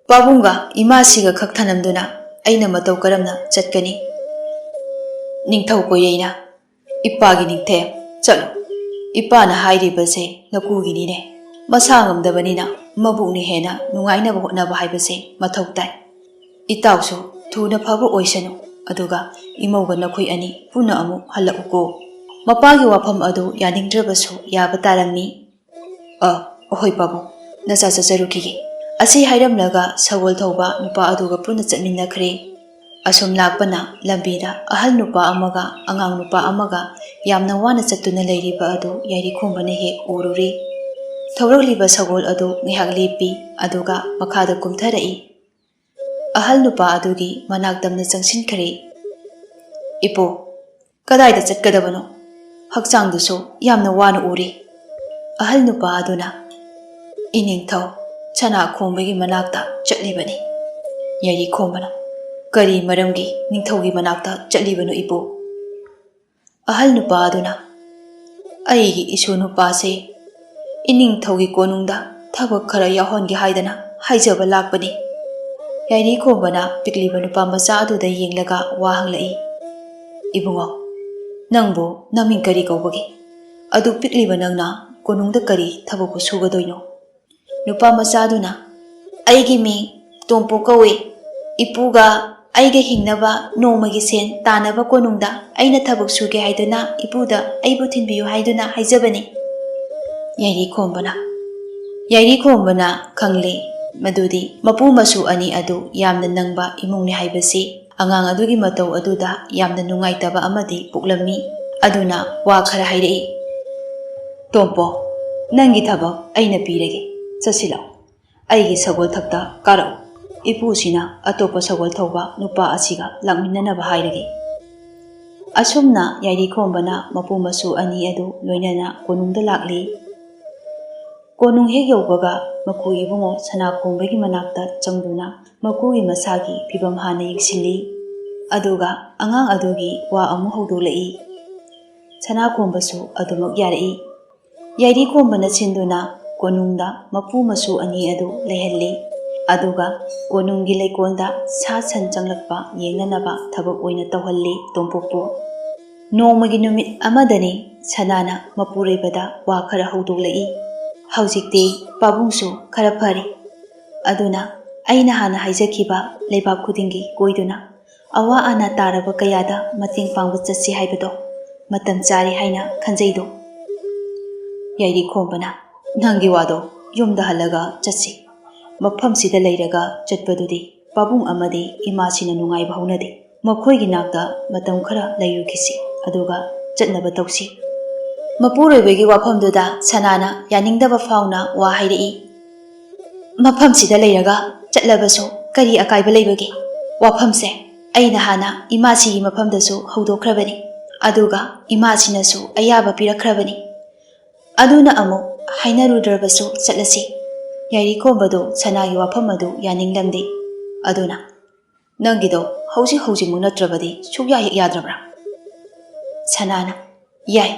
ꯄꯥꯕꯨꯡꯒ ꯏꯃꯥꯁꯤꯒ ꯈꯛ ꯊꯅꯝꯗꯨꯅ ꯑꯩꯅ ꯃꯇꯧ ꯀꯔꯝꯅ ꯆꯠꯀꯅꯤ?" ꯅꯤꯡꯊꯧ ꯀꯣꯏꯔꯦꯡꯅ, "ꯏꯄꯥꯒꯤ ꯅꯤꯡꯊꯦꯝ, ꯆꯠꯂꯣ꯫ ꯏꯄꯥꯅ ꯍꯥꯏꯔꯤꯕꯁꯦ ꯅꯀꯨꯒꯤꯅꯤꯅꯦ꯫ ꯃꯁꯥ ꯉꯝꯗꯕꯅꯤꯅ ꯃꯕꯨꯛꯅ ꯍꯦꯟꯅ ꯅꯨꯡꯉꯥꯏꯅꯕ ꯍꯣꯠꯅꯕ ꯍꯥꯏꯕꯁꯦ ꯃꯊꯧ ꯇꯥꯏ꯫ ꯏꯇꯥꯎꯁꯨ ꯊꯨꯅ ꯐꯕ ꯑꯣꯏꯁꯅꯨ, ꯑꯗꯨꯒ ꯏꯃꯧꯒ ꯅꯈꯣꯏ ꯑꯅꯤ ꯄꯨꯟꯅ ꯑꯃꯨꯛ ꯍꯜꯂꯛꯎꯀꯣ꯫" ꯃꯄꯥꯒꯤ ꯋꯥꯐꯝ ꯑꯗꯨ ꯌꯥꯅꯤꯡꯗ꯭ꯔꯕꯁꯨ ꯌꯥꯕ ꯇꯥꯔꯝꯃꯤ꯫ "ꯑ, ꯑꯍꯣꯏ ꯄꯥꯕꯨꯡ, ꯅꯆꯥ ꯆꯠꯆꯔꯨꯈꯤꯒꯦ꯫" ꯑꯁꯤ ꯍꯥꯏꯔꯝꯂꯒ ꯁꯒꯣꯜ ꯊꯧꯕ ꯅꯨꯄꯥ ꯑꯗꯨꯒ ꯄꯨꯟꯅ ꯆꯠꯃꯤꯟꯅꯈ꯭ꯔꯦ꯫ ꯑꯁꯨꯝ ꯂꯥꯛꯄꯅ ꯂꯝꯕꯤꯗ ꯑꯍꯜ ꯅꯨꯄꯥ ꯑꯃꯒ ꯑꯉꯥꯡ ꯅꯨꯄꯥ ꯑꯃꯒ ꯌꯥꯝꯅ ꯋꯥꯅ ꯆꯠꯇꯨꯅ ꯂꯩꯔꯤꯕ ꯑꯗꯨ ꯌꯥꯏꯔꯤꯈꯣꯝꯕꯅ ꯍꯦꯛ ꯎꯔꯨꯔꯦ꯫ ꯊꯧꯔꯛꯂꯤꯕ ꯁꯒꯣꯜ ꯑꯗꯨ ꯉꯥꯏꯍꯥꯛ ꯂꯦꯞꯄꯤ, ꯑꯗꯨꯒ ꯃꯈꯥꯗ ꯀꯨꯝꯊꯔꯛꯏ꯫ ꯑꯍꯜ ꯅꯨꯄꯥ ꯑꯗꯨꯒꯤ ꯃꯅꯥꯛ ꯇꯝꯅ ꯆꯪꯁꯤꯟꯈ꯭ꯔꯦ꯫ "ꯏꯄꯨ, ꯀꯗꯥꯏꯗ ꯆꯠꯀꯗꯕꯅꯣ? ꯍꯛꯆꯥꯡꯗꯨꯁꯨ ꯌꯥꯝꯅ ꯋꯥꯅ ꯎꯔꯤ꯫" ꯑꯍꯜ ꯅꯨꯄꯥ ꯑꯗꯨꯅ, "ꯏꯅꯤꯡꯊꯧ ꯁꯅꯥ ꯈꯣꯡꯕꯒꯤ ꯃꯅꯥꯛꯇ ꯆꯠꯂꯤꯕꯅꯤ꯫" ꯌꯥꯏꯔꯤꯈꯣꯝꯕꯅ, "ꯀꯔꯤ ꯃꯔꯝꯒꯤ ꯅꯤꯡꯊꯧꯒꯤ ꯃꯅꯥꯛꯇ ꯆꯠꯂꯤꯕꯅꯣ, ꯏꯄꯨ?" ꯑꯍꯜ ꯅꯨꯄꯥ ꯑꯗꯨꯅ, "ꯑꯩꯒꯤ ꯏꯁꯨ ꯅꯨꯄꯥꯁꯦ ꯏꯅꯤꯡꯊꯧꯒꯤ ꯀꯣꯅꯨꯡꯗ ꯊꯕꯛ ꯈꯔ ꯌꯥꯎꯍꯟꯒꯦ ꯍꯥꯏꯗꯅ ꯍꯥꯏꯖꯕ ꯂꯥꯛꯄꯅꯤ꯫" ꯌꯥꯏꯔꯤꯈꯣꯝꯕꯅ ꯄꯤꯛꯂꯤꯕ ꯅꯨꯄꯥ ꯃꯆꯥ ꯑꯗꯨꯗ ꯌꯦꯡꯂꯒ ꯋꯥ ꯍꯪꯂꯛꯏ꯫ "ꯏꯕꯨꯡꯉꯣ, ꯅꯪꯕꯨ ꯅꯃꯤꯡ ꯀꯔꯤ ꯀꯧꯕꯒꯦ? ꯑꯗꯨꯛ ꯄꯤꯛꯂꯤꯕ ꯅꯪꯅ ꯀꯣꯅꯨꯡꯗ ꯀꯔꯤ ꯊꯕꯛꯄꯨ ꯁꯨꯒꯗꯣꯏꯅꯣ?" ꯅꯨꯄꯥ ꯃꯆꯥꯗꯨꯅ, "ꯑꯩꯒꯤ ꯃꯤꯡ ꯇꯣꯝꯄꯣ ꯀꯧꯏ꯫ ꯏꯄꯨꯒ ꯑꯩꯒ ꯍꯤꯡꯅꯕ ꯅꯣꯡꯃꯒꯤ ꯁꯦꯟ ꯇꯥꯅꯕ ꯀꯣꯅꯨꯡꯗ ꯑꯩꯅ ꯊꯕꯛ ꯁꯨꯒꯦ ꯍꯥꯏꯗꯨꯅ ꯏꯄꯨꯗ ꯑꯩꯕꯨ ꯊꯤꯟꯕꯤꯌꯨ ꯍꯥꯏꯗꯨꯅ ꯍꯥꯏꯖꯕꯅꯤ꯫" ꯌꯥꯏꯔꯤꯈꯣꯝꯕꯅ, ꯌꯥꯏꯔꯤꯈꯣꯝꯕꯅ ꯈꯪꯂꯦ ꯃꯗꯨꯗꯤ ꯃꯄꯨ ꯃꯁꯨ ꯑꯅꯤ ꯑꯗꯨ ꯌꯥꯝꯅ ꯅꯪꯕ ꯏꯃꯨꯡꯅꯤ ꯍꯥꯏꯕꯁꯤ꯫ ꯑꯉꯥꯡ ꯑꯗꯨꯒꯤ ꯃꯇꯧ ꯑꯗꯨꯗ ꯌꯥꯝꯅ ꯅꯨꯡꯉꯥꯏꯇꯕ ꯑꯃꯗꯤ ꯄꯣꯛꯂꯝꯃꯤ꯫ ꯑꯗꯨꯅ ꯋꯥ ꯈꯔ ꯍꯥꯏꯔꯛꯏ꯫ "ꯇꯣꯝꯄꯣ, ꯅꯪꯒꯤ ꯊꯕꯛ ꯑꯩꯅ ꯄꯤꯔꯒꯦ꯫ ꯆꯠꯁꯤꯜꯂꯛꯑꯣ꯫ ꯑꯩꯒꯤ ꯁꯒꯣꯜ ꯊꯛꯇ ꯀꯥꯔꯛꯎ꯫" ꯏꯄꯨꯁꯤꯅ ꯑꯇꯣꯞꯄ ꯁꯒꯣꯜ ꯊꯧꯕ ꯅꯨꯄꯥ ꯑꯁꯤꯒ ꯂꯥꯛꯃꯤꯟꯅꯅꯕ ꯍꯥꯏꯔꯒꯦ꯫ ꯑꯁꯨꯝꯅ ꯌꯥꯏꯔꯤꯈꯣꯝꯕꯅ ꯃꯄꯨ ꯃꯁꯨ ꯑꯅꯤ ꯑꯗꯨ ꯂꯣꯏꯅꯅ ꯀꯣꯅꯨꯡꯗ ꯂꯥꯛꯂꯤ꯫ ꯀꯣꯅꯨꯡ ꯍꯦꯛ ꯌꯧꯕꯒ ꯃꯀꯨ ꯏꯕꯨꯡꯉꯣ ꯁꯅꯥꯈꯣꯡꯕꯒꯤ ꯃꯅꯥꯛꯇ ꯆꯪꯗꯨꯅ ꯃꯀꯨꯒꯤ ꯃꯁꯥꯒꯤ ꯐꯤꯕꯝ ꯍꯥꯟꯅ ꯌꯦꯡꯁꯤꯜꯂꯤ꯫ ꯑꯗꯨꯒ ꯑꯉꯥꯡ ꯑꯗꯨꯒꯤ ꯋꯥ ꯑꯃꯨꯛ ꯍꯧꯗꯣꯛꯂꯛꯏ꯫ ꯁꯅꯥꯈꯣꯝꯕꯁꯨ ꯑꯗꯨꯃꯛ ꯌꯥꯔꯛꯏ꯫ ꯌꯥꯏꯔꯤꯈꯣꯝꯕꯅ ꯁꯤꯟꯗꯨꯅ ꯀꯣꯅꯨꯡꯗ ꯃꯄꯨ ꯃꯁꯨ ꯑꯅꯤ ꯑꯗꯨ ꯂꯩꯍꯜꯂꯤ꯫ ꯑꯗꯨꯒ ꯀꯣꯅꯨꯡꯒꯤ ꯂꯩꯀꯣꯜꯗ ꯁꯥ ꯁꯟ ꯆꯪꯂꯛꯄ ꯌꯦꯡꯅꯅꯕ ꯊꯕꯛ ꯑꯣꯏꯅ ꯇꯧꯍꯜꯂꯤ ꯇꯣꯝꯄꯣꯛꯄꯨ꯫ ꯅꯣꯡꯃꯒꯤ ꯅꯨꯃꯤꯠ ꯑꯃꯗꯅꯤ ꯁꯅꯥꯅ ꯃꯄꯨꯔꯣꯏꯕꯗ ꯋꯥ ꯈꯔ ꯍꯧꯗꯣꯛꯂꯛꯏ꯫ "ꯍꯧꯖꯤꯛꯇꯤ ꯄꯥꯕꯨꯡꯁꯨ ꯈꯔ ꯐꯔꯤ꯫ ꯑꯗꯨꯅ ꯑꯩꯅ ꯍꯥꯟꯅ ꯍꯥꯏꯖꯈꯤꯕ ꯂꯩꯕꯥꯛ ꯈꯨꯗꯤꯡꯒꯤ ꯀꯣꯏꯗꯨꯅ ꯑꯋꯥ ꯑꯅꯥ ꯇꯥꯔꯕ ꯀꯌꯥꯗ ꯃꯇꯦꯡ ꯄꯥꯡꯕ ꯆꯠꯁꯤ ꯍꯥꯏꯕꯗꯣ ꯃꯇꯝ ꯆꯥꯔꯦ ꯍꯥꯏꯅ ꯈꯟꯖꯩꯗꯣ?" ꯌꯥꯏꯔꯤꯈꯣꯝꯕꯅ, "ꯅꯪꯒꯤ ꯋꯥꯗꯣ ꯌꯨꯝꯗ ꯍꯜꯂꯒ ꯆꯠꯁꯤ꯫ ꯃꯐꯝꯁꯤꯗ ꯂꯩꯔꯒ ꯆꯠꯄꯗꯨꯗꯤ ꯄꯥꯕꯨꯡ ꯑꯃꯗꯤ ꯏꯃꯥꯁꯤꯅ ꯅꯨꯡꯉꯥꯏꯕ ꯍꯧꯅꯗꯦ꯫ ꯃꯈꯣꯏꯒꯤ ꯅꯥꯛꯇ ꯃꯇꯝ ꯈꯔ ꯂꯩꯔꯨꯈꯤꯁꯤ, ꯑꯗꯨꯒ ꯆꯠꯅꯕ ꯇꯧꯁꯤ꯫" ꯃꯄꯨꯔꯣꯏꯕꯒꯤ ꯋꯥꯐꯝꯗꯨꯗ ꯁꯅꯥꯅ ꯌꯥꯅꯤꯡꯗꯕ ꯐꯥꯎꯅ ꯋꯥ ꯍꯥꯏꯔꯛꯏ꯫ "ꯃꯐꯝꯁꯤꯗ ꯂꯩꯔꯒ ꯆꯠꯂꯕꯁꯨ ꯀꯔꯤ ꯑꯀꯥꯏꯕ ꯂꯩꯕꯒꯦ? ꯋꯥꯐꯝꯁꯦ ꯑꯩꯅ ꯍꯥꯟꯅ ꯏꯃꯥꯁꯤꯒꯤ ꯃꯐꯝꯗꯁꯨ ꯍꯧꯗꯣꯛꯈ꯭ꯔꯕꯅꯤ, ꯑꯗꯨꯒ ꯏꯃꯥꯁꯤꯅꯁꯨ ꯑꯌꯥꯕ ꯄꯤꯔꯛꯈ꯭ꯔꯕꯅꯤ꯫ ꯑꯗꯨꯅ ꯑꯃꯨꯛ ꯍꯥꯏꯅꯔꯨꯗ꯭ꯔꯕꯁꯨ ꯆꯠꯂꯁꯤ꯫" ꯌꯥꯏꯔꯤꯈꯣꯝꯕꯗꯨ ꯁꯅꯥꯒꯤ ꯋꯥꯐꯝ ꯑꯗꯨ ꯌꯥꯅꯤꯡꯂꯝꯗꯦ꯫ ꯑꯗꯨꯅ, "ꯅꯪꯒꯤꯗꯣ ꯍꯧꯖꯤꯛ ꯍꯧꯖꯤꯛꯃꯛ ꯅꯠꯇ꯭ꯔꯕꯗꯤ ꯁꯨꯛꯌꯥ ꯍꯦꯛ ꯌꯥꯗ꯭ꯔꯕ꯭ꯔꯥ?" ꯁꯅꯥꯅ, "ꯌꯥꯏ,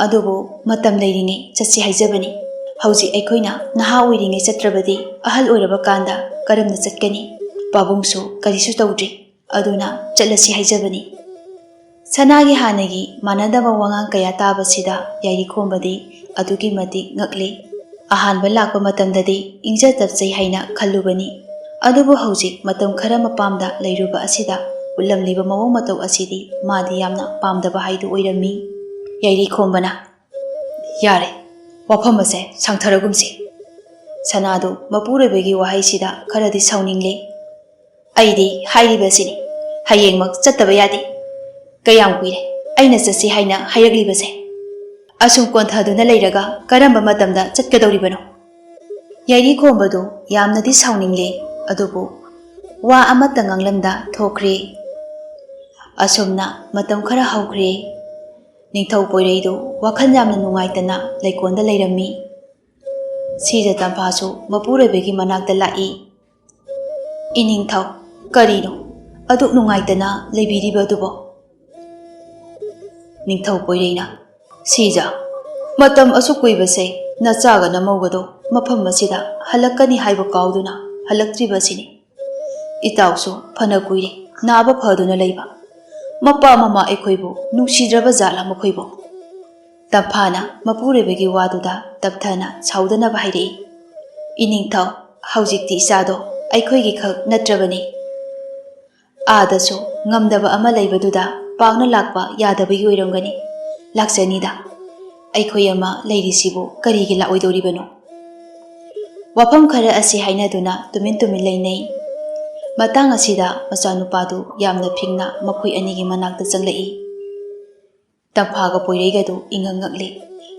ꯑꯗꯨꯕꯨ ꯃꯇꯝ ꯂꯩꯔꯤꯉꯩ ꯆꯠꯁꯤ ꯍꯥꯏꯖꯕꯅꯤ꯫ ꯍꯧꯖꯤꯛ ꯑꯩꯈꯣꯏꯅ ꯅꯍꯥ ꯑꯣꯏꯔꯤꯉꯩ ꯆꯠꯇ꯭ꯔꯕꯗꯤ ꯑꯍꯜ ꯑꯣꯏꯔꯕ ꯀꯥꯟꯗ ꯀꯔꯝꯅ ꯆꯠꯀꯅꯤ? ꯄꯥꯕꯨꯡꯁꯨ ꯀꯔꯤꯁꯨ ꯇꯧꯗ꯭ꯔꯤ, ꯑꯗꯨꯅ ꯆꯠꯂꯁꯤ ꯍꯥꯏꯖꯕꯅꯤ꯫" ꯁꯅꯥꯒꯤ ꯍꯥꯟꯅꯒꯤ ꯃꯥꯟꯅꯗꯕ ꯋꯥꯉꯥꯡ ꯀꯌꯥ ꯇꯥꯕꯁꯤꯗ ꯌꯥꯏꯔꯤꯈꯣꯝꯕꯗꯤ ꯑꯗꯨꯛꯀꯤ ꯃꯇꯤꯛ ꯉꯛꯂꯤ꯫ ꯑꯍꯥꯟꯕ ꯂꯥꯛꯄ ꯃꯇꯝꯗꯗꯤ ꯏꯪꯖ ꯇꯞꯆꯩ ꯍꯥꯏꯅ ꯈꯜꯂꯨꯕꯅꯤ, ꯑꯗꯨꯕꯨ ꯍꯧꯖꯤꯛ ꯃꯇꯝ ꯈꯔ ꯃꯄꯥꯝꯗ ꯂꯩꯔꯨꯕ ꯑꯁꯤꯗ ꯎꯠꯂꯝꯂꯤꯕ ꯃꯑꯣꯡ ꯃꯇꯧ ꯑꯁꯤꯗꯤ ꯃꯥꯗꯤ ꯌꯥꯝꯅ ꯄꯥꯝꯗꯕ ꯍꯥꯏꯗꯨ ꯑꯣꯏꯔꯝꯃꯤ꯫ ꯌꯥꯏꯔꯤꯈꯣꯝꯕꯅ, "ꯌꯥꯔꯦ, ꯋꯥꯐꯝ ꯑꯁꯦ ꯁꯥꯡꯊꯔꯒꯨꯝꯁꯤ꯫" ꯁꯅꯥꯗꯨ ꯃꯄꯨꯔꯣꯏꯕꯒꯤ ꯋꯥꯍꯩꯁꯤꯗ ꯈꯔꯗꯤ ꯁꯥꯎꯅꯤꯡꯂꯦ꯫ "ꯑꯩꯗꯤ ꯍꯥꯏꯔꯤꯕꯁꯤꯅꯤ, ꯍꯌꯦꯡꯃꯛ ꯆꯠꯇꯕ ꯌꯥꯗꯦ꯫ ꯀꯌꯥꯝ ꯀꯨꯏꯔꯦ ꯑꯩꯅ ꯆꯠꯁꯤ ꯍꯥꯏꯅ ꯍꯥꯏꯔꯛꯂꯤꯕꯁꯦ? ꯑꯁꯨꯝ ꯀꯣꯟꯊꯗꯨꯅ ꯂꯩꯔꯒ ꯀꯔꯝꯕ ꯃꯇꯝꯗ ꯆꯠꯀꯗꯧꯔꯤꯕꯅꯣ?" ꯌꯥꯏꯔꯤꯈꯣꯝꯕꯗꯨ ꯌꯥꯝꯅꯗꯤ ꯁꯥꯎꯅꯤꯡꯂꯦ꯫ ꯑꯗꯨꯕꯨ ꯋꯥ ꯑꯃꯠꯇ ꯉꯥꯡꯂꯝꯗ ꯊꯣꯛꯈ꯭ꯔꯦ꯫ ꯑꯁꯨꯝꯅ ꯃꯇꯝ ꯈꯔ ꯍꯧꯈ꯭ꯔꯦ꯫ ꯅꯤꯡꯊꯧ ꯄꯣꯏꯔꯩꯗꯨ ꯋꯥꯈꯜ ꯌꯥꯝꯅ ꯅꯨꯡꯉꯥꯏꯇꯅ ꯂꯩꯀꯣꯟꯗ ꯂꯩꯔꯝꯃꯤ꯫ ꯁꯤꯖ ꯇꯝꯐꯥꯁꯨ ꯃꯄꯨꯔꯣꯏꯕꯒꯤ ꯃꯅꯥꯛꯇ ꯂꯥꯛꯏ꯫ "ꯏꯅꯤꯡꯊꯧ, ꯀꯔꯤꯅꯣ ꯑꯗꯨꯛ ꯅꯨꯡꯉꯥꯏꯇꯅ ꯂꯩꯕꯤꯔꯤꯕ ꯑꯗꯨꯕꯣ?" ꯅꯤꯡꯊꯧ ꯄꯣꯏꯔꯩꯅ, "ꯁꯤꯖ, ꯃꯇꯝ ꯑꯁꯨꯛ ꯀꯨꯏꯕꯁꯦ ꯅꯆꯥꯒ ꯅꯃꯧꯒꯗꯣ ꯃꯐꯝ ꯑꯁꯤꯗ ꯍꯜꯂꯛꯀꯅꯤ ꯍꯥꯏꯕ ꯀꯥꯎꯗꯨꯅ ꯍꯜꯂꯛꯇ꯭ꯔꯤꯕ ꯑꯁꯤꯅꯤ꯫ ꯏꯇꯥꯎꯁꯨ ꯐꯅ ꯀꯨꯏꯔꯦ ꯅꯥꯕ ꯐꯗꯨꯅ ꯂꯩꯕ꯫ ꯃꯄꯥ ꯃꯃꯥ ꯑꯩꯈꯣꯏꯕꯨ ꯅꯨꯡꯁꯤꯗ꯭ꯔꯕ ꯖꯥꯠꯂ ꯃꯈꯣꯏꯕꯨ?" ꯇꯝꯐꯥꯅ ꯃꯄꯨꯔꯣꯏꯕꯒꯤ ꯋꯥꯗꯨꯗ ꯇꯞꯊꯅ ꯁꯥꯎꯗꯅꯕ ꯍꯥꯏꯔꯛꯏ꯫ "ꯏꯅꯤꯡꯊꯧ, ꯍꯧꯖꯤꯛꯇꯤ ꯏꯆꯥꯗꯣ ꯑꯩꯈꯣꯏꯒꯤ ꯈꯛ ꯅꯠꯇ꯭ꯔꯕꯅꯤ꯫ ꯑꯥꯗꯁꯨ ꯉꯝꯗꯕ ꯑꯃ ꯂꯩꯕꯗꯨꯗ ꯄꯥꯛꯅ ꯂꯥꯛꯄ ꯌꯥꯗꯕꯒꯤ ꯑꯣꯏꯔꯝꯒꯅꯤ꯫ ꯂꯥꯛꯆꯅꯤꯗ꯫ ꯑꯩꯈꯣꯏ ꯑꯃ ꯂꯩꯔꯤꯁꯤꯕꯨ ꯀꯔꯤꯒꯤ ꯂꯥꯛꯑꯣꯏꯗꯧꯔꯤꯕꯅꯣ?" ꯋꯥꯐꯝ ꯈꯔ ꯑꯁꯤ ꯍꯥꯏꯅꯗꯨꯅ ꯇꯨꯃꯤꯟ ꯇꯨꯃꯤꯟ ꯂꯩꯅꯩ꯫ ꯃꯇꯥꯡ ꯑꯁꯤꯗ ꯃꯆꯥꯅꯨꯄꯥꯗꯨ ꯌꯥꯝꯅ ꯐꯤꯡꯅ ꯃꯈꯣꯏ ꯑꯅꯤꯒꯤ ꯃꯅꯥꯛꯇ ꯆꯪꯂꯛꯏ꯫ ꯇꯝꯐꯥꯒ ꯄꯣꯏꯔꯩꯒꯗꯨ ꯏꯉꯛ ꯉꯛꯂꯤ꯫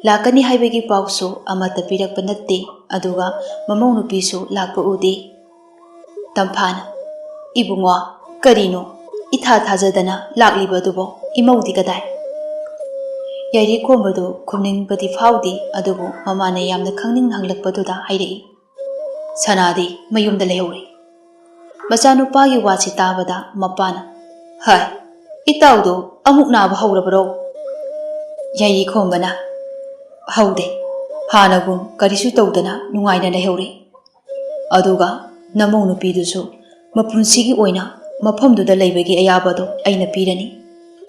ꯂꯥꯛꯀꯅꯤ ꯍꯥꯏꯕꯒꯤ ꯄꯥꯎꯁꯨ ꯑꯃꯠꯇ ꯄꯤꯔꯛꯄ ꯅꯠꯇꯦ, ꯑꯗꯨꯒ ꯃꯃꯧ ꯅꯨꯄꯤꯁꯨ ꯂꯥꯛꯄ ꯎꯗꯦ꯫ ꯇꯝꯐꯥꯅ, "ꯏꯕꯨꯡꯉꯣ, ꯀꯔꯤꯅꯣ ꯏꯊꯥ ꯊꯥꯖꯗꯅ ꯂꯥꯛꯂꯤꯕ ꯑꯗꯨꯕꯣ? ꯏꯃꯧꯗꯤ ꯀꯗꯥꯏ?" ꯌꯥꯏꯔꯤꯈꯣꯝꯕꯗꯨ ꯈꯨꯝꯅꯤꯡꯕꯗꯤ ꯐꯥꯎꯗꯦ, ꯑꯗꯨꯕꯨ ꯃꯃꯥꯅ ꯌꯥꯝꯅ ꯈꯪꯅꯤꯡꯅ ꯍꯪꯂꯛꯄꯗꯨꯗ ꯍꯥꯏꯔꯛꯏ, "ꯁꯅꯥꯗꯤ ꯃꯌꯨꯝꯗ ꯂꯩꯍꯧꯔꯤ꯫" ꯃꯆꯥꯅꯨꯄꯥꯒꯤ ꯋꯥꯁꯤ ꯇꯥꯕꯗ ꯃꯄꯥꯅ, "ꯍꯥꯏ, ꯏꯇꯥꯎꯗꯣ ꯑꯃꯨꯛ ꯅꯥꯕ ꯍꯧꯔꯕꯔꯣ?" ꯌꯥꯏꯔꯤꯈꯣꯝꯕꯅ, "ꯍꯧꯗꯦ, ꯍꯥꯟꯅꯒꯨꯝ ꯀꯔꯤꯁꯨ ꯇꯧꯗꯅ ꯅꯨꯡꯉꯥꯏꯅ ꯂꯩꯍꯧꯔꯤ꯫ ꯑꯗꯨꯒ ꯅꯃꯧ ꯅꯨꯄꯤꯗꯨꯁꯨ ꯃꯄꯨꯟꯁꯤꯒꯤ ꯑꯣꯏꯅ ꯃꯐꯝꯗꯨꯗ ꯂꯩꯕꯒꯤ ꯑꯌꯥꯕꯗꯣ ꯑꯩꯅ ꯄꯤꯔꯅꯤ꯫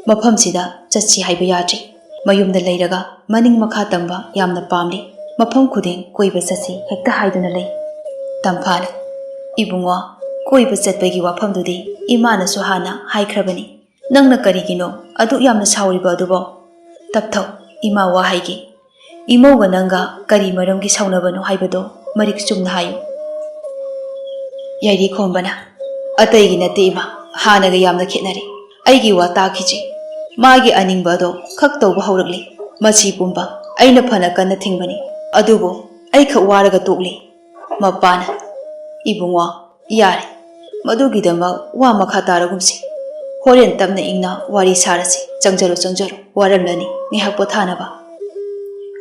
ꯃꯐꯝꯁꯤꯗ ꯆꯠꯁꯤ ꯍꯥꯏꯕ ꯌꯥꯗ꯭ꯔꯤ꯫ ꯃꯌꯨꯝꯗ ꯂꯩꯔꯒ ꯃꯅꯤꯡ ꯃꯈꯥ ꯇꯝꯕ ꯌꯥꯝꯅ ꯄꯥꯝꯂꯤ꯫ ꯃꯐꯝ ꯈꯨꯗꯤꯡ ꯀꯣꯏꯕ ꯆꯠꯁꯤ ꯍꯦꯛꯇ ꯍꯥꯏꯗꯨꯅ ꯂꯩ꯫" ꯇꯝꯐꯥꯅ, "ꯏꯕꯨꯡꯉꯣ, ꯀꯣꯏꯕ ꯆꯠꯄꯒꯤ ꯋꯥꯐꯝꯗꯨꯗꯤ ꯏꯃꯥꯅꯁꯨ ꯍꯥꯟꯅ ꯍꯥꯏꯈ꯭ꯔꯕꯅꯤ꯫ ꯅꯪꯅ ꯀꯔꯤꯒꯤꯅꯣ ꯑꯗꯨꯛ ꯌꯥꯝꯅ ꯁꯥꯎꯔꯤꯕ ꯑꯗꯨꯕꯣ? ꯇꯞꯊꯧ, ꯏꯃꯥ ꯋꯥ ꯍꯥꯏꯒꯦ꯫ ꯏꯃꯧꯒ ꯅꯪꯒ ꯀꯔꯤ ꯃꯔꯝꯒꯤ ꯁꯥꯎꯅꯕꯅꯣ ꯍꯥꯏꯕꯗꯣ ꯃꯔꯤꯛ ꯆꯨꯝꯅ ꯍꯥꯏꯌꯨ꯫" ꯌꯥꯏꯔꯤꯈꯣꯝꯕꯅ, "ꯑꯇꯩꯒꯤ ꯅꯠꯇꯦ ꯏꯃꯥ, ꯍꯥꯟꯅꯒ ꯌꯥꯝꯅ ꯈꯦꯠꯅꯔꯦ꯫ ꯑꯩꯒꯤ ꯋꯥ ꯇꯥꯈꯤꯁꯦ꯫ ꯃꯥꯒꯤ ꯑꯅꯤꯡꯕ ꯑꯗꯣ ꯈꯛ ꯇꯧꯕ ꯍꯧꯔꯛꯂꯦ꯫ ꯃꯁꯤ ꯄꯨꯝꯕ ꯑꯩꯅ ꯐꯅ ꯀꯟꯅ ꯊꯤꯡꯕꯅꯤ, ꯑꯗꯨꯕꯨ ꯑꯩꯈꯛ ꯋꯥꯔꯒ ꯇꯣꯛꯂꯦ꯫" ꯃꯄꯥꯅ, "ꯏꯕꯨꯡꯉꯣ, ꯌꯥꯔꯦ, ꯃꯗꯨꯒꯤꯗꯃꯛ ꯋꯥ ꯃꯈꯥ ꯇꯥꯔꯒꯨꯝꯁꯤ꯫ ꯍꯣꯔꯦꯟ ꯇꯞꯅ ꯏꯪꯅ ꯋꯥꯔꯤ ꯁꯥꯔꯁꯤ꯫ ꯆꯪꯖꯔꯣ, ꯆꯪꯖꯔꯣ, ꯋꯥꯔꯝꯂꯅꯤ, ꯉꯥꯏꯍꯥꯛ ꯄꯣꯊꯥꯅꯕ꯫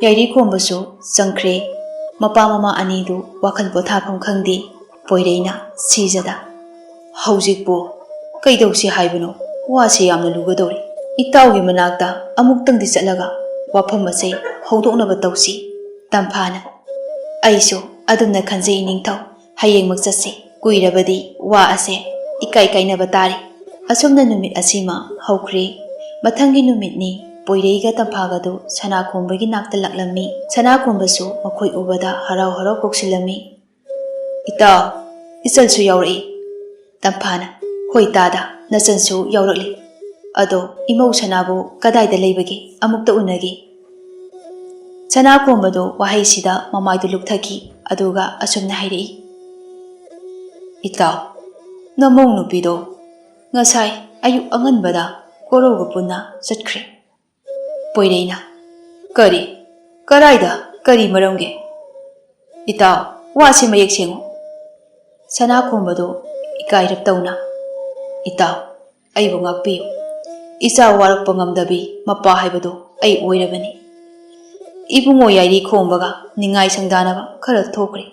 ꯌꯥꯏꯔꯤꯈꯣꯝꯕꯁꯨ ꯆꯪꯈ꯭ꯔꯦ꯫ ꯃꯄꯥ ꯃꯃꯥ ꯑꯅꯤꯗꯨ ꯋꯥꯈꯜ ꯄꯣꯊꯥꯐꯝ ꯈꯪꯗꯦ꯫ ꯄꯣꯏꯔꯩꯅ ꯁꯤꯖꯗ, "ꯍꯧꯖꯤꯛꯄꯨ ꯀꯩꯗꯧꯁꯤ ꯍꯥꯏꯕꯅꯣ? ꯋꯥꯁꯤ ꯌꯥꯝꯅ ꯂꯨꯒꯗꯧꯔꯤ꯫ ꯏꯇꯥꯎꯒꯤ ꯃꯅꯥꯛꯇ ꯑꯃꯨꯛꯇꯪꯗꯤ ꯆꯠꯂꯒ ꯋꯥꯐꯝ ꯑꯁꯦ ꯍꯧꯗꯣꯛꯅꯕ ꯇꯧꯁꯤ꯫" ꯇꯝꯐꯥꯅ, "ꯑꯩꯁꯨ ꯑꯗꯨꯝꯅ ꯈꯟꯖꯩ ꯏꯅꯤꯡꯊꯧ꯫ ꯍꯌꯦꯡꯃꯛ ꯆꯠꯁꯤ꯫ ꯀꯨꯏꯔꯕꯗꯤ ꯋꯥ ꯑꯁꯦ ꯏꯀꯥꯏ ꯀꯥꯏꯅꯕ ꯇꯥꯔꯦ꯫" ꯑꯁꯨꯝꯅ ꯅꯨꯃꯤꯠ ꯑꯁꯤꯃ ꯍꯧꯈ꯭ꯔꯦ꯫ ꯃꯊꯪꯒꯤ ꯅꯨꯃꯤꯠꯅꯤ꯫ ꯄꯣꯏꯔꯩꯒ ꯇꯝꯐꯥꯒꯗꯨ ꯁꯅꯥꯈꯣꯝꯕꯒꯤ ꯅꯥꯛꯇ ꯂꯥꯛꯂꯝꯃꯤ꯫ ꯁꯅꯥꯈꯣꯝꯕꯁꯨ ꯃꯈꯣꯏ ꯎꯕꯗ ꯍꯔꯥꯎ ꯍꯔꯥꯎ ꯀꯧꯁꯤꯜꯂꯝꯃꯤ꯫ "ꯏꯇꯥꯎ, ꯏꯆꯜꯁꯨ ꯌꯥꯎꯔꯛꯏ꯫" ꯇꯝꯐꯥꯅ, "ꯍꯣꯏ ꯇꯥꯗ, ꯅꯆꯟꯁꯨ ꯌꯥꯎꯔꯛꯂꯤ꯫ ꯑꯗꯣ ꯏꯃꯧ ꯁꯅꯥꯕꯨ ꯀꯗꯥꯏꯗ ꯂꯩꯕꯒꯦ? ꯑꯃꯨꯛꯇ ꯎꯅꯒꯦ꯫" ꯁꯅꯥꯈꯣꯝꯕꯗꯨ ꯋꯥꯍꯩꯁꯤꯗ ꯃꯃꯥꯏꯗꯨ ꯂꯨꯞꯊꯈꯤ꯫ ꯑꯗꯨꯒ ꯑꯁꯨꯝꯅ ꯍꯥꯏꯔꯛꯏ, "ꯏꯇꯥꯎ, ꯅꯃꯧ ꯅꯨꯄꯤꯗꯣ ꯉꯁꯥꯏ ꯑꯌꯨꯛ ꯑꯉꯟꯕꯗ ꯀꯣꯔꯧꯒ ꯄꯨꯟꯅ ꯆꯠꯈ꯭ꯔꯦ꯫" ꯄꯣꯏꯔꯩꯅ, "ꯀꯔꯤ? ꯀꯔꯥꯏꯗ? ꯀꯔꯤ ꯃꯔꯝꯒꯤ?" "ꯏꯇꯥꯎ, ꯋꯥꯁꯤ ꯃꯌꯦꯛ ꯁꯦꯡꯉꯨ꯫" ꯁꯅꯥꯈꯣꯝꯕꯗꯨ ꯏꯀꯥꯏꯔꯞ ꯇꯧꯅ, "ꯏꯇꯥꯎ, ꯑꯩꯕꯨ ꯉꯥꯛꯄꯤꯌꯨ꯫ ꯏꯆꯥ ꯋꯥꯔꯛꯄ ꯉꯝꯗꯕꯤ ꯃꯄꯥ ꯍꯥꯏꯕꯗꯨ ꯑꯩ ꯑꯣꯏꯔꯕꯅꯤ꯫ ꯏꯕꯨꯡꯉꯣ ꯌꯥꯏꯔꯤꯈꯣꯝꯕꯒ ꯅꯤꯡꯉꯥꯏ ꯁꯪꯗꯥꯅꯕ ꯈꯔ ꯊꯣꯛꯈ꯭ꯔꯦ꯫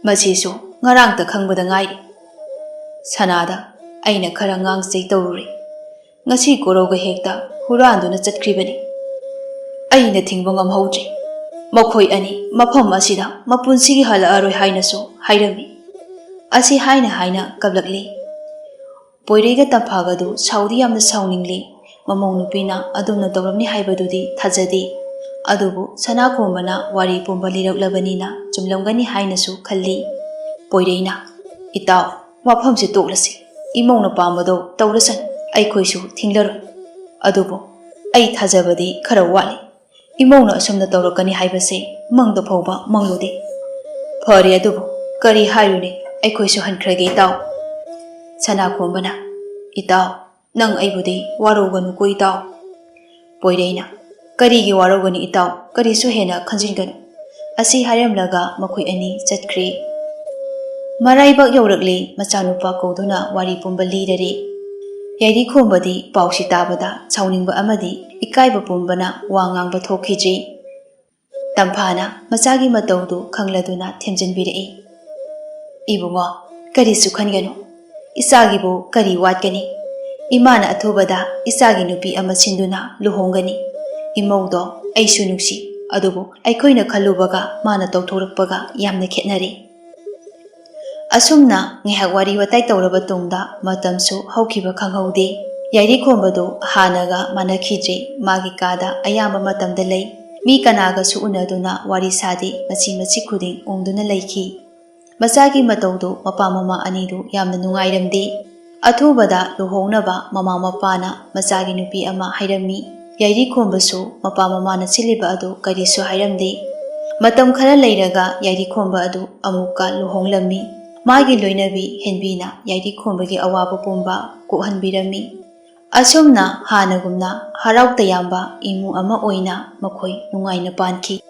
ꯃꯁꯤꯁꯨ ꯉꯔꯥꯡꯇ ꯈꯪꯕꯗ ꯉꯥꯏꯔꯤ꯫ ꯁꯅꯥꯗ ꯑꯩꯅ ꯈꯔ ꯉꯥꯡ ꯁꯩ ꯇꯧꯔꯨꯔꯦ꯫ ꯉꯁꯤ ꯀꯣꯔꯧꯒ ꯍꯦꯛꯇ ꯍꯨꯔꯥꯟꯗꯨꯅ ꯆꯠꯈ꯭ꯔꯤꯕꯅꯤ꯫ ꯑꯩꯅ ꯊꯤꯡꯕ ꯉꯝꯍꯧꯗ꯭ꯔꯦ꯫ ꯃꯈꯣꯏ ꯑꯅꯤ ꯃꯐꯝ ꯑꯁꯤꯗ ꯃꯄꯨꯟꯁꯤꯒꯤ ꯍꯜꯂꯛꯑꯔꯣꯏ ꯍꯥꯏꯅꯁꯨ ꯍꯥꯏꯔꯝꯃꯤ꯫" ꯑꯁꯤ ꯍꯥꯏꯅ ꯍꯥꯏꯅ ꯀꯞꯂꯛꯂꯤ꯫ ꯄꯣꯏꯔꯩꯒ ꯇꯝꯐꯥꯒꯗꯨ ꯁꯥꯎꯗꯤ ꯌꯥꯝꯅ ꯁꯥꯎꯅꯤꯡꯂꯤ꯫ ꯃꯃꯧ ꯅꯨꯄꯤꯅ ꯑꯗꯨꯝꯅ ꯇꯧꯔꯝꯅꯤ ꯍꯥꯏꯕꯗꯨꯗꯤ ꯊꯥꯖꯗꯦ꯫ ꯑꯗꯨꯕꯨ ꯁꯅꯥꯈꯣꯝꯕꯅ ꯋꯥꯔꯤ ꯄꯨꯝꯕ ꯂꯤꯔꯛꯂꯕꯅꯤꯅ ꯆꯨꯝꯂꯝꯒꯅꯤ ꯍꯥꯏꯅꯁꯨ ꯈꯜꯂꯤ꯫ ꯄꯣꯏꯔꯩꯅ, "ꯏꯇꯥꯎ, ꯋꯥꯐꯝꯁꯦ ꯇꯣꯛꯂꯁꯤ꯫ ꯏꯃꯧꯅ ꯄꯥꯝꯕꯗꯣ ꯇꯧꯔꯁꯅꯨ, ꯑꯩꯈꯣꯏꯁꯨ ꯊꯤꯡꯂꯔꯣꯏ꯫ ꯑꯗꯨꯕꯨ ꯑꯩ ꯊꯥꯖꯕꯗꯤ ꯈꯔ ꯋꯥꯠꯂꯤ꯫ ꯏꯃꯧꯅ ꯑꯁꯨꯝꯅ ꯇꯧꯔꯛꯀꯅꯤ ꯍꯥꯏꯕꯁꯦ ꯃꯪꯗ ꯐꯥꯎꯕ ꯃꯪꯂꯨꯗꯦ꯫ ꯐꯔꯦ, ꯑꯗꯨꯕꯨ ꯀꯔꯤ ꯍꯥꯏꯔꯨꯅꯤ, ꯑꯩꯈꯣꯏꯁꯨ ꯍꯟꯈ꯭ꯔꯒꯦ ꯏꯇꯥꯎ꯫" ꯁꯅꯥꯈꯣꯝꯕꯅ, "ꯏꯇꯥꯎ, ꯅꯪ ꯑꯩꯕꯨꯗꯤ ꯋꯥꯔꯧꯒꯅꯨꯀꯣ ꯏꯇꯥꯎ꯫" ꯄꯣꯏꯔꯩꯅ, "ꯀꯔꯤꯒꯤ ꯋꯥꯔꯧꯒꯅꯤ ꯏꯇꯥꯎ, ꯀꯔꯤꯁꯨ ꯍꯦꯟꯅ ꯈꯟꯖꯤꯟꯒꯅꯨ꯫" ꯑꯁꯤ ꯍꯥꯏꯔꯝꯂꯒ ꯃꯈꯣꯏ ꯑꯅꯤ ꯆꯠꯈ꯭ꯔꯦ꯫ ꯃꯔꯥꯏꯕꯥꯛ ꯌꯧꯔꯛꯂꯦ, ꯃꯆꯥꯅꯨꯄꯥ ꯀꯧꯗꯨꯅ ꯋꯥꯔꯤ ꯄꯨꯝꯕ ꯂꯤꯔꯔꯦ꯫ ꯌꯥꯏꯔꯤꯈꯣꯝꯕꯗꯤ ꯄꯥꯎꯁꯤ ꯇꯥꯕꯗ ꯁꯥꯎꯅꯤꯡꯕ ꯑꯃꯗꯤ ꯏꯀꯥꯏꯕ ꯄꯨꯝꯕꯅ ꯋꯥ ꯉꯥꯡꯕ ꯊꯣꯛꯈꯤꯗ꯭ꯔꯦ꯫ ꯇꯝꯐꯥꯅ ꯃꯆꯥꯒꯤ ꯃꯇꯧꯗꯨ ꯈꯪꯂꯗꯨꯅ ꯊꯦꯝꯖꯤꯟꯕꯤꯔꯛꯏ꯫ "ꯏꯕꯨꯡꯉꯣ, ꯀꯔꯤꯁꯨ ꯈꯟꯒꯅꯨ꯫ ꯏꯆꯥꯒꯤꯕꯨ ꯀꯔꯤ ꯋꯥꯠꯀꯅꯤ? ꯏꯃꯥꯅ ꯑꯊꯨꯕꯗ ꯏꯆꯥꯒꯤ ꯅꯨꯄꯤ ꯑꯃ ꯁꯤꯟꯗꯨꯅ ꯂꯨꯍꯣꯡꯒꯅꯤ꯫ ꯏꯃꯧꯗꯣ ꯑꯩꯁꯨ ꯅꯨꯡꯁꯤ, ꯑꯗꯨꯕꯨ ꯑꯩꯈꯣꯏꯅ ꯈꯜꯂꯨꯕꯒ ꯃꯥꯅ ꯇꯧꯊꯣꯔꯛꯄꯒ ꯌꯥꯝꯅ ꯈꯦꯠꯅꯔꯦ꯫" ꯑꯁꯨꯝꯅ ꯉꯥꯏꯍꯥꯛ ꯋꯥꯔꯤ ꯋꯥꯇꯥꯏ ꯇꯧꯔꯕ ꯇꯨꯡꯗ ꯃꯇꯝꯁꯨ ꯍꯧꯈꯤꯕ ꯈꯪꯍꯧꯗꯦ꯫ ꯌꯥꯏꯔꯤꯈꯣꯝꯕꯗꯨ ꯍꯥꯟꯅꯒ ꯃꯥꯟꯅꯈꯤꯗ꯭ꯔꯦ꯫ ꯃꯥꯒꯤ ꯀꯥꯗ ꯑꯌꯥꯝꯕ ꯃꯇꯝꯗ ꯂꯩ꯫ ꯃꯤ ꯀꯅꯥꯒꯁꯨ ꯎꯅꯗꯨꯅ ꯋꯥꯔꯤ ꯁꯥꯗꯦ꯫ ꯃꯆꯤ ꯃꯆꯤ ꯈꯨꯗꯤꯡ ꯎꯪꯗꯨꯅ ꯂꯩꯈꯤ꯫ ꯃꯆꯥꯒꯤ ꯃꯇꯧꯗꯨ ꯃꯄꯥ ꯃꯃꯥ ꯑꯅꯤꯗꯨ ꯌꯥꯝꯅ ꯅꯨꯡꯉꯥꯏꯔꯝꯗꯦ꯫ ꯑꯊꯨꯕꯗ ꯂꯨꯍꯣꯡꯅꯕ ꯃꯃꯥ ꯃꯄꯥꯅ ꯃꯆꯥꯒꯤ ꯅꯨꯄꯤ ꯑꯃ ꯍꯥꯏꯔꯝꯃꯤ꯫ ꯌꯥꯏꯔꯤꯈꯣꯝꯕꯁꯨ ꯃꯄꯥ ꯃꯃꯥꯅ ꯁꯤꯜꯂꯤꯕ ꯑꯗꯨ ꯀꯔꯤꯁꯨ ꯍꯥꯏꯔꯝꯗꯦ꯫ ꯃꯇꯝ ꯈꯔ ꯂꯩꯔꯒ ꯌꯥꯏꯔꯤꯈꯣꯝꯕ ꯑꯗꯨ ꯑꯃꯨꯛꯀ ꯂꯨꯍꯣꯡꯂꯝꯃꯤ꯫ ꯃꯥꯒꯤ ꯂꯣꯏꯅꯕꯤ ꯍꯦꯟꯕꯤꯅ ꯌꯥꯏꯔꯤꯈꯣꯝꯕꯒꯤ ꯑꯋꯥꯕ ꯄꯨꯝꯕ ꯀꯣꯛꯍꯟꯕꯤꯔꯝꯃꯤ꯫ ꯑꯁꯨꯝꯅ ꯍꯥꯟꯅꯒꯨꯝꯅ ꯍꯔꯥꯎ ꯇꯌꯥꯝꯕ ꯏꯃꯨꯡ ꯑꯃ ꯑꯣꯏꯅ ꯃꯈꯣꯏ ꯅꯨꯡꯉꯥꯏꯅ ꯄꯥꯟꯈꯤ꯫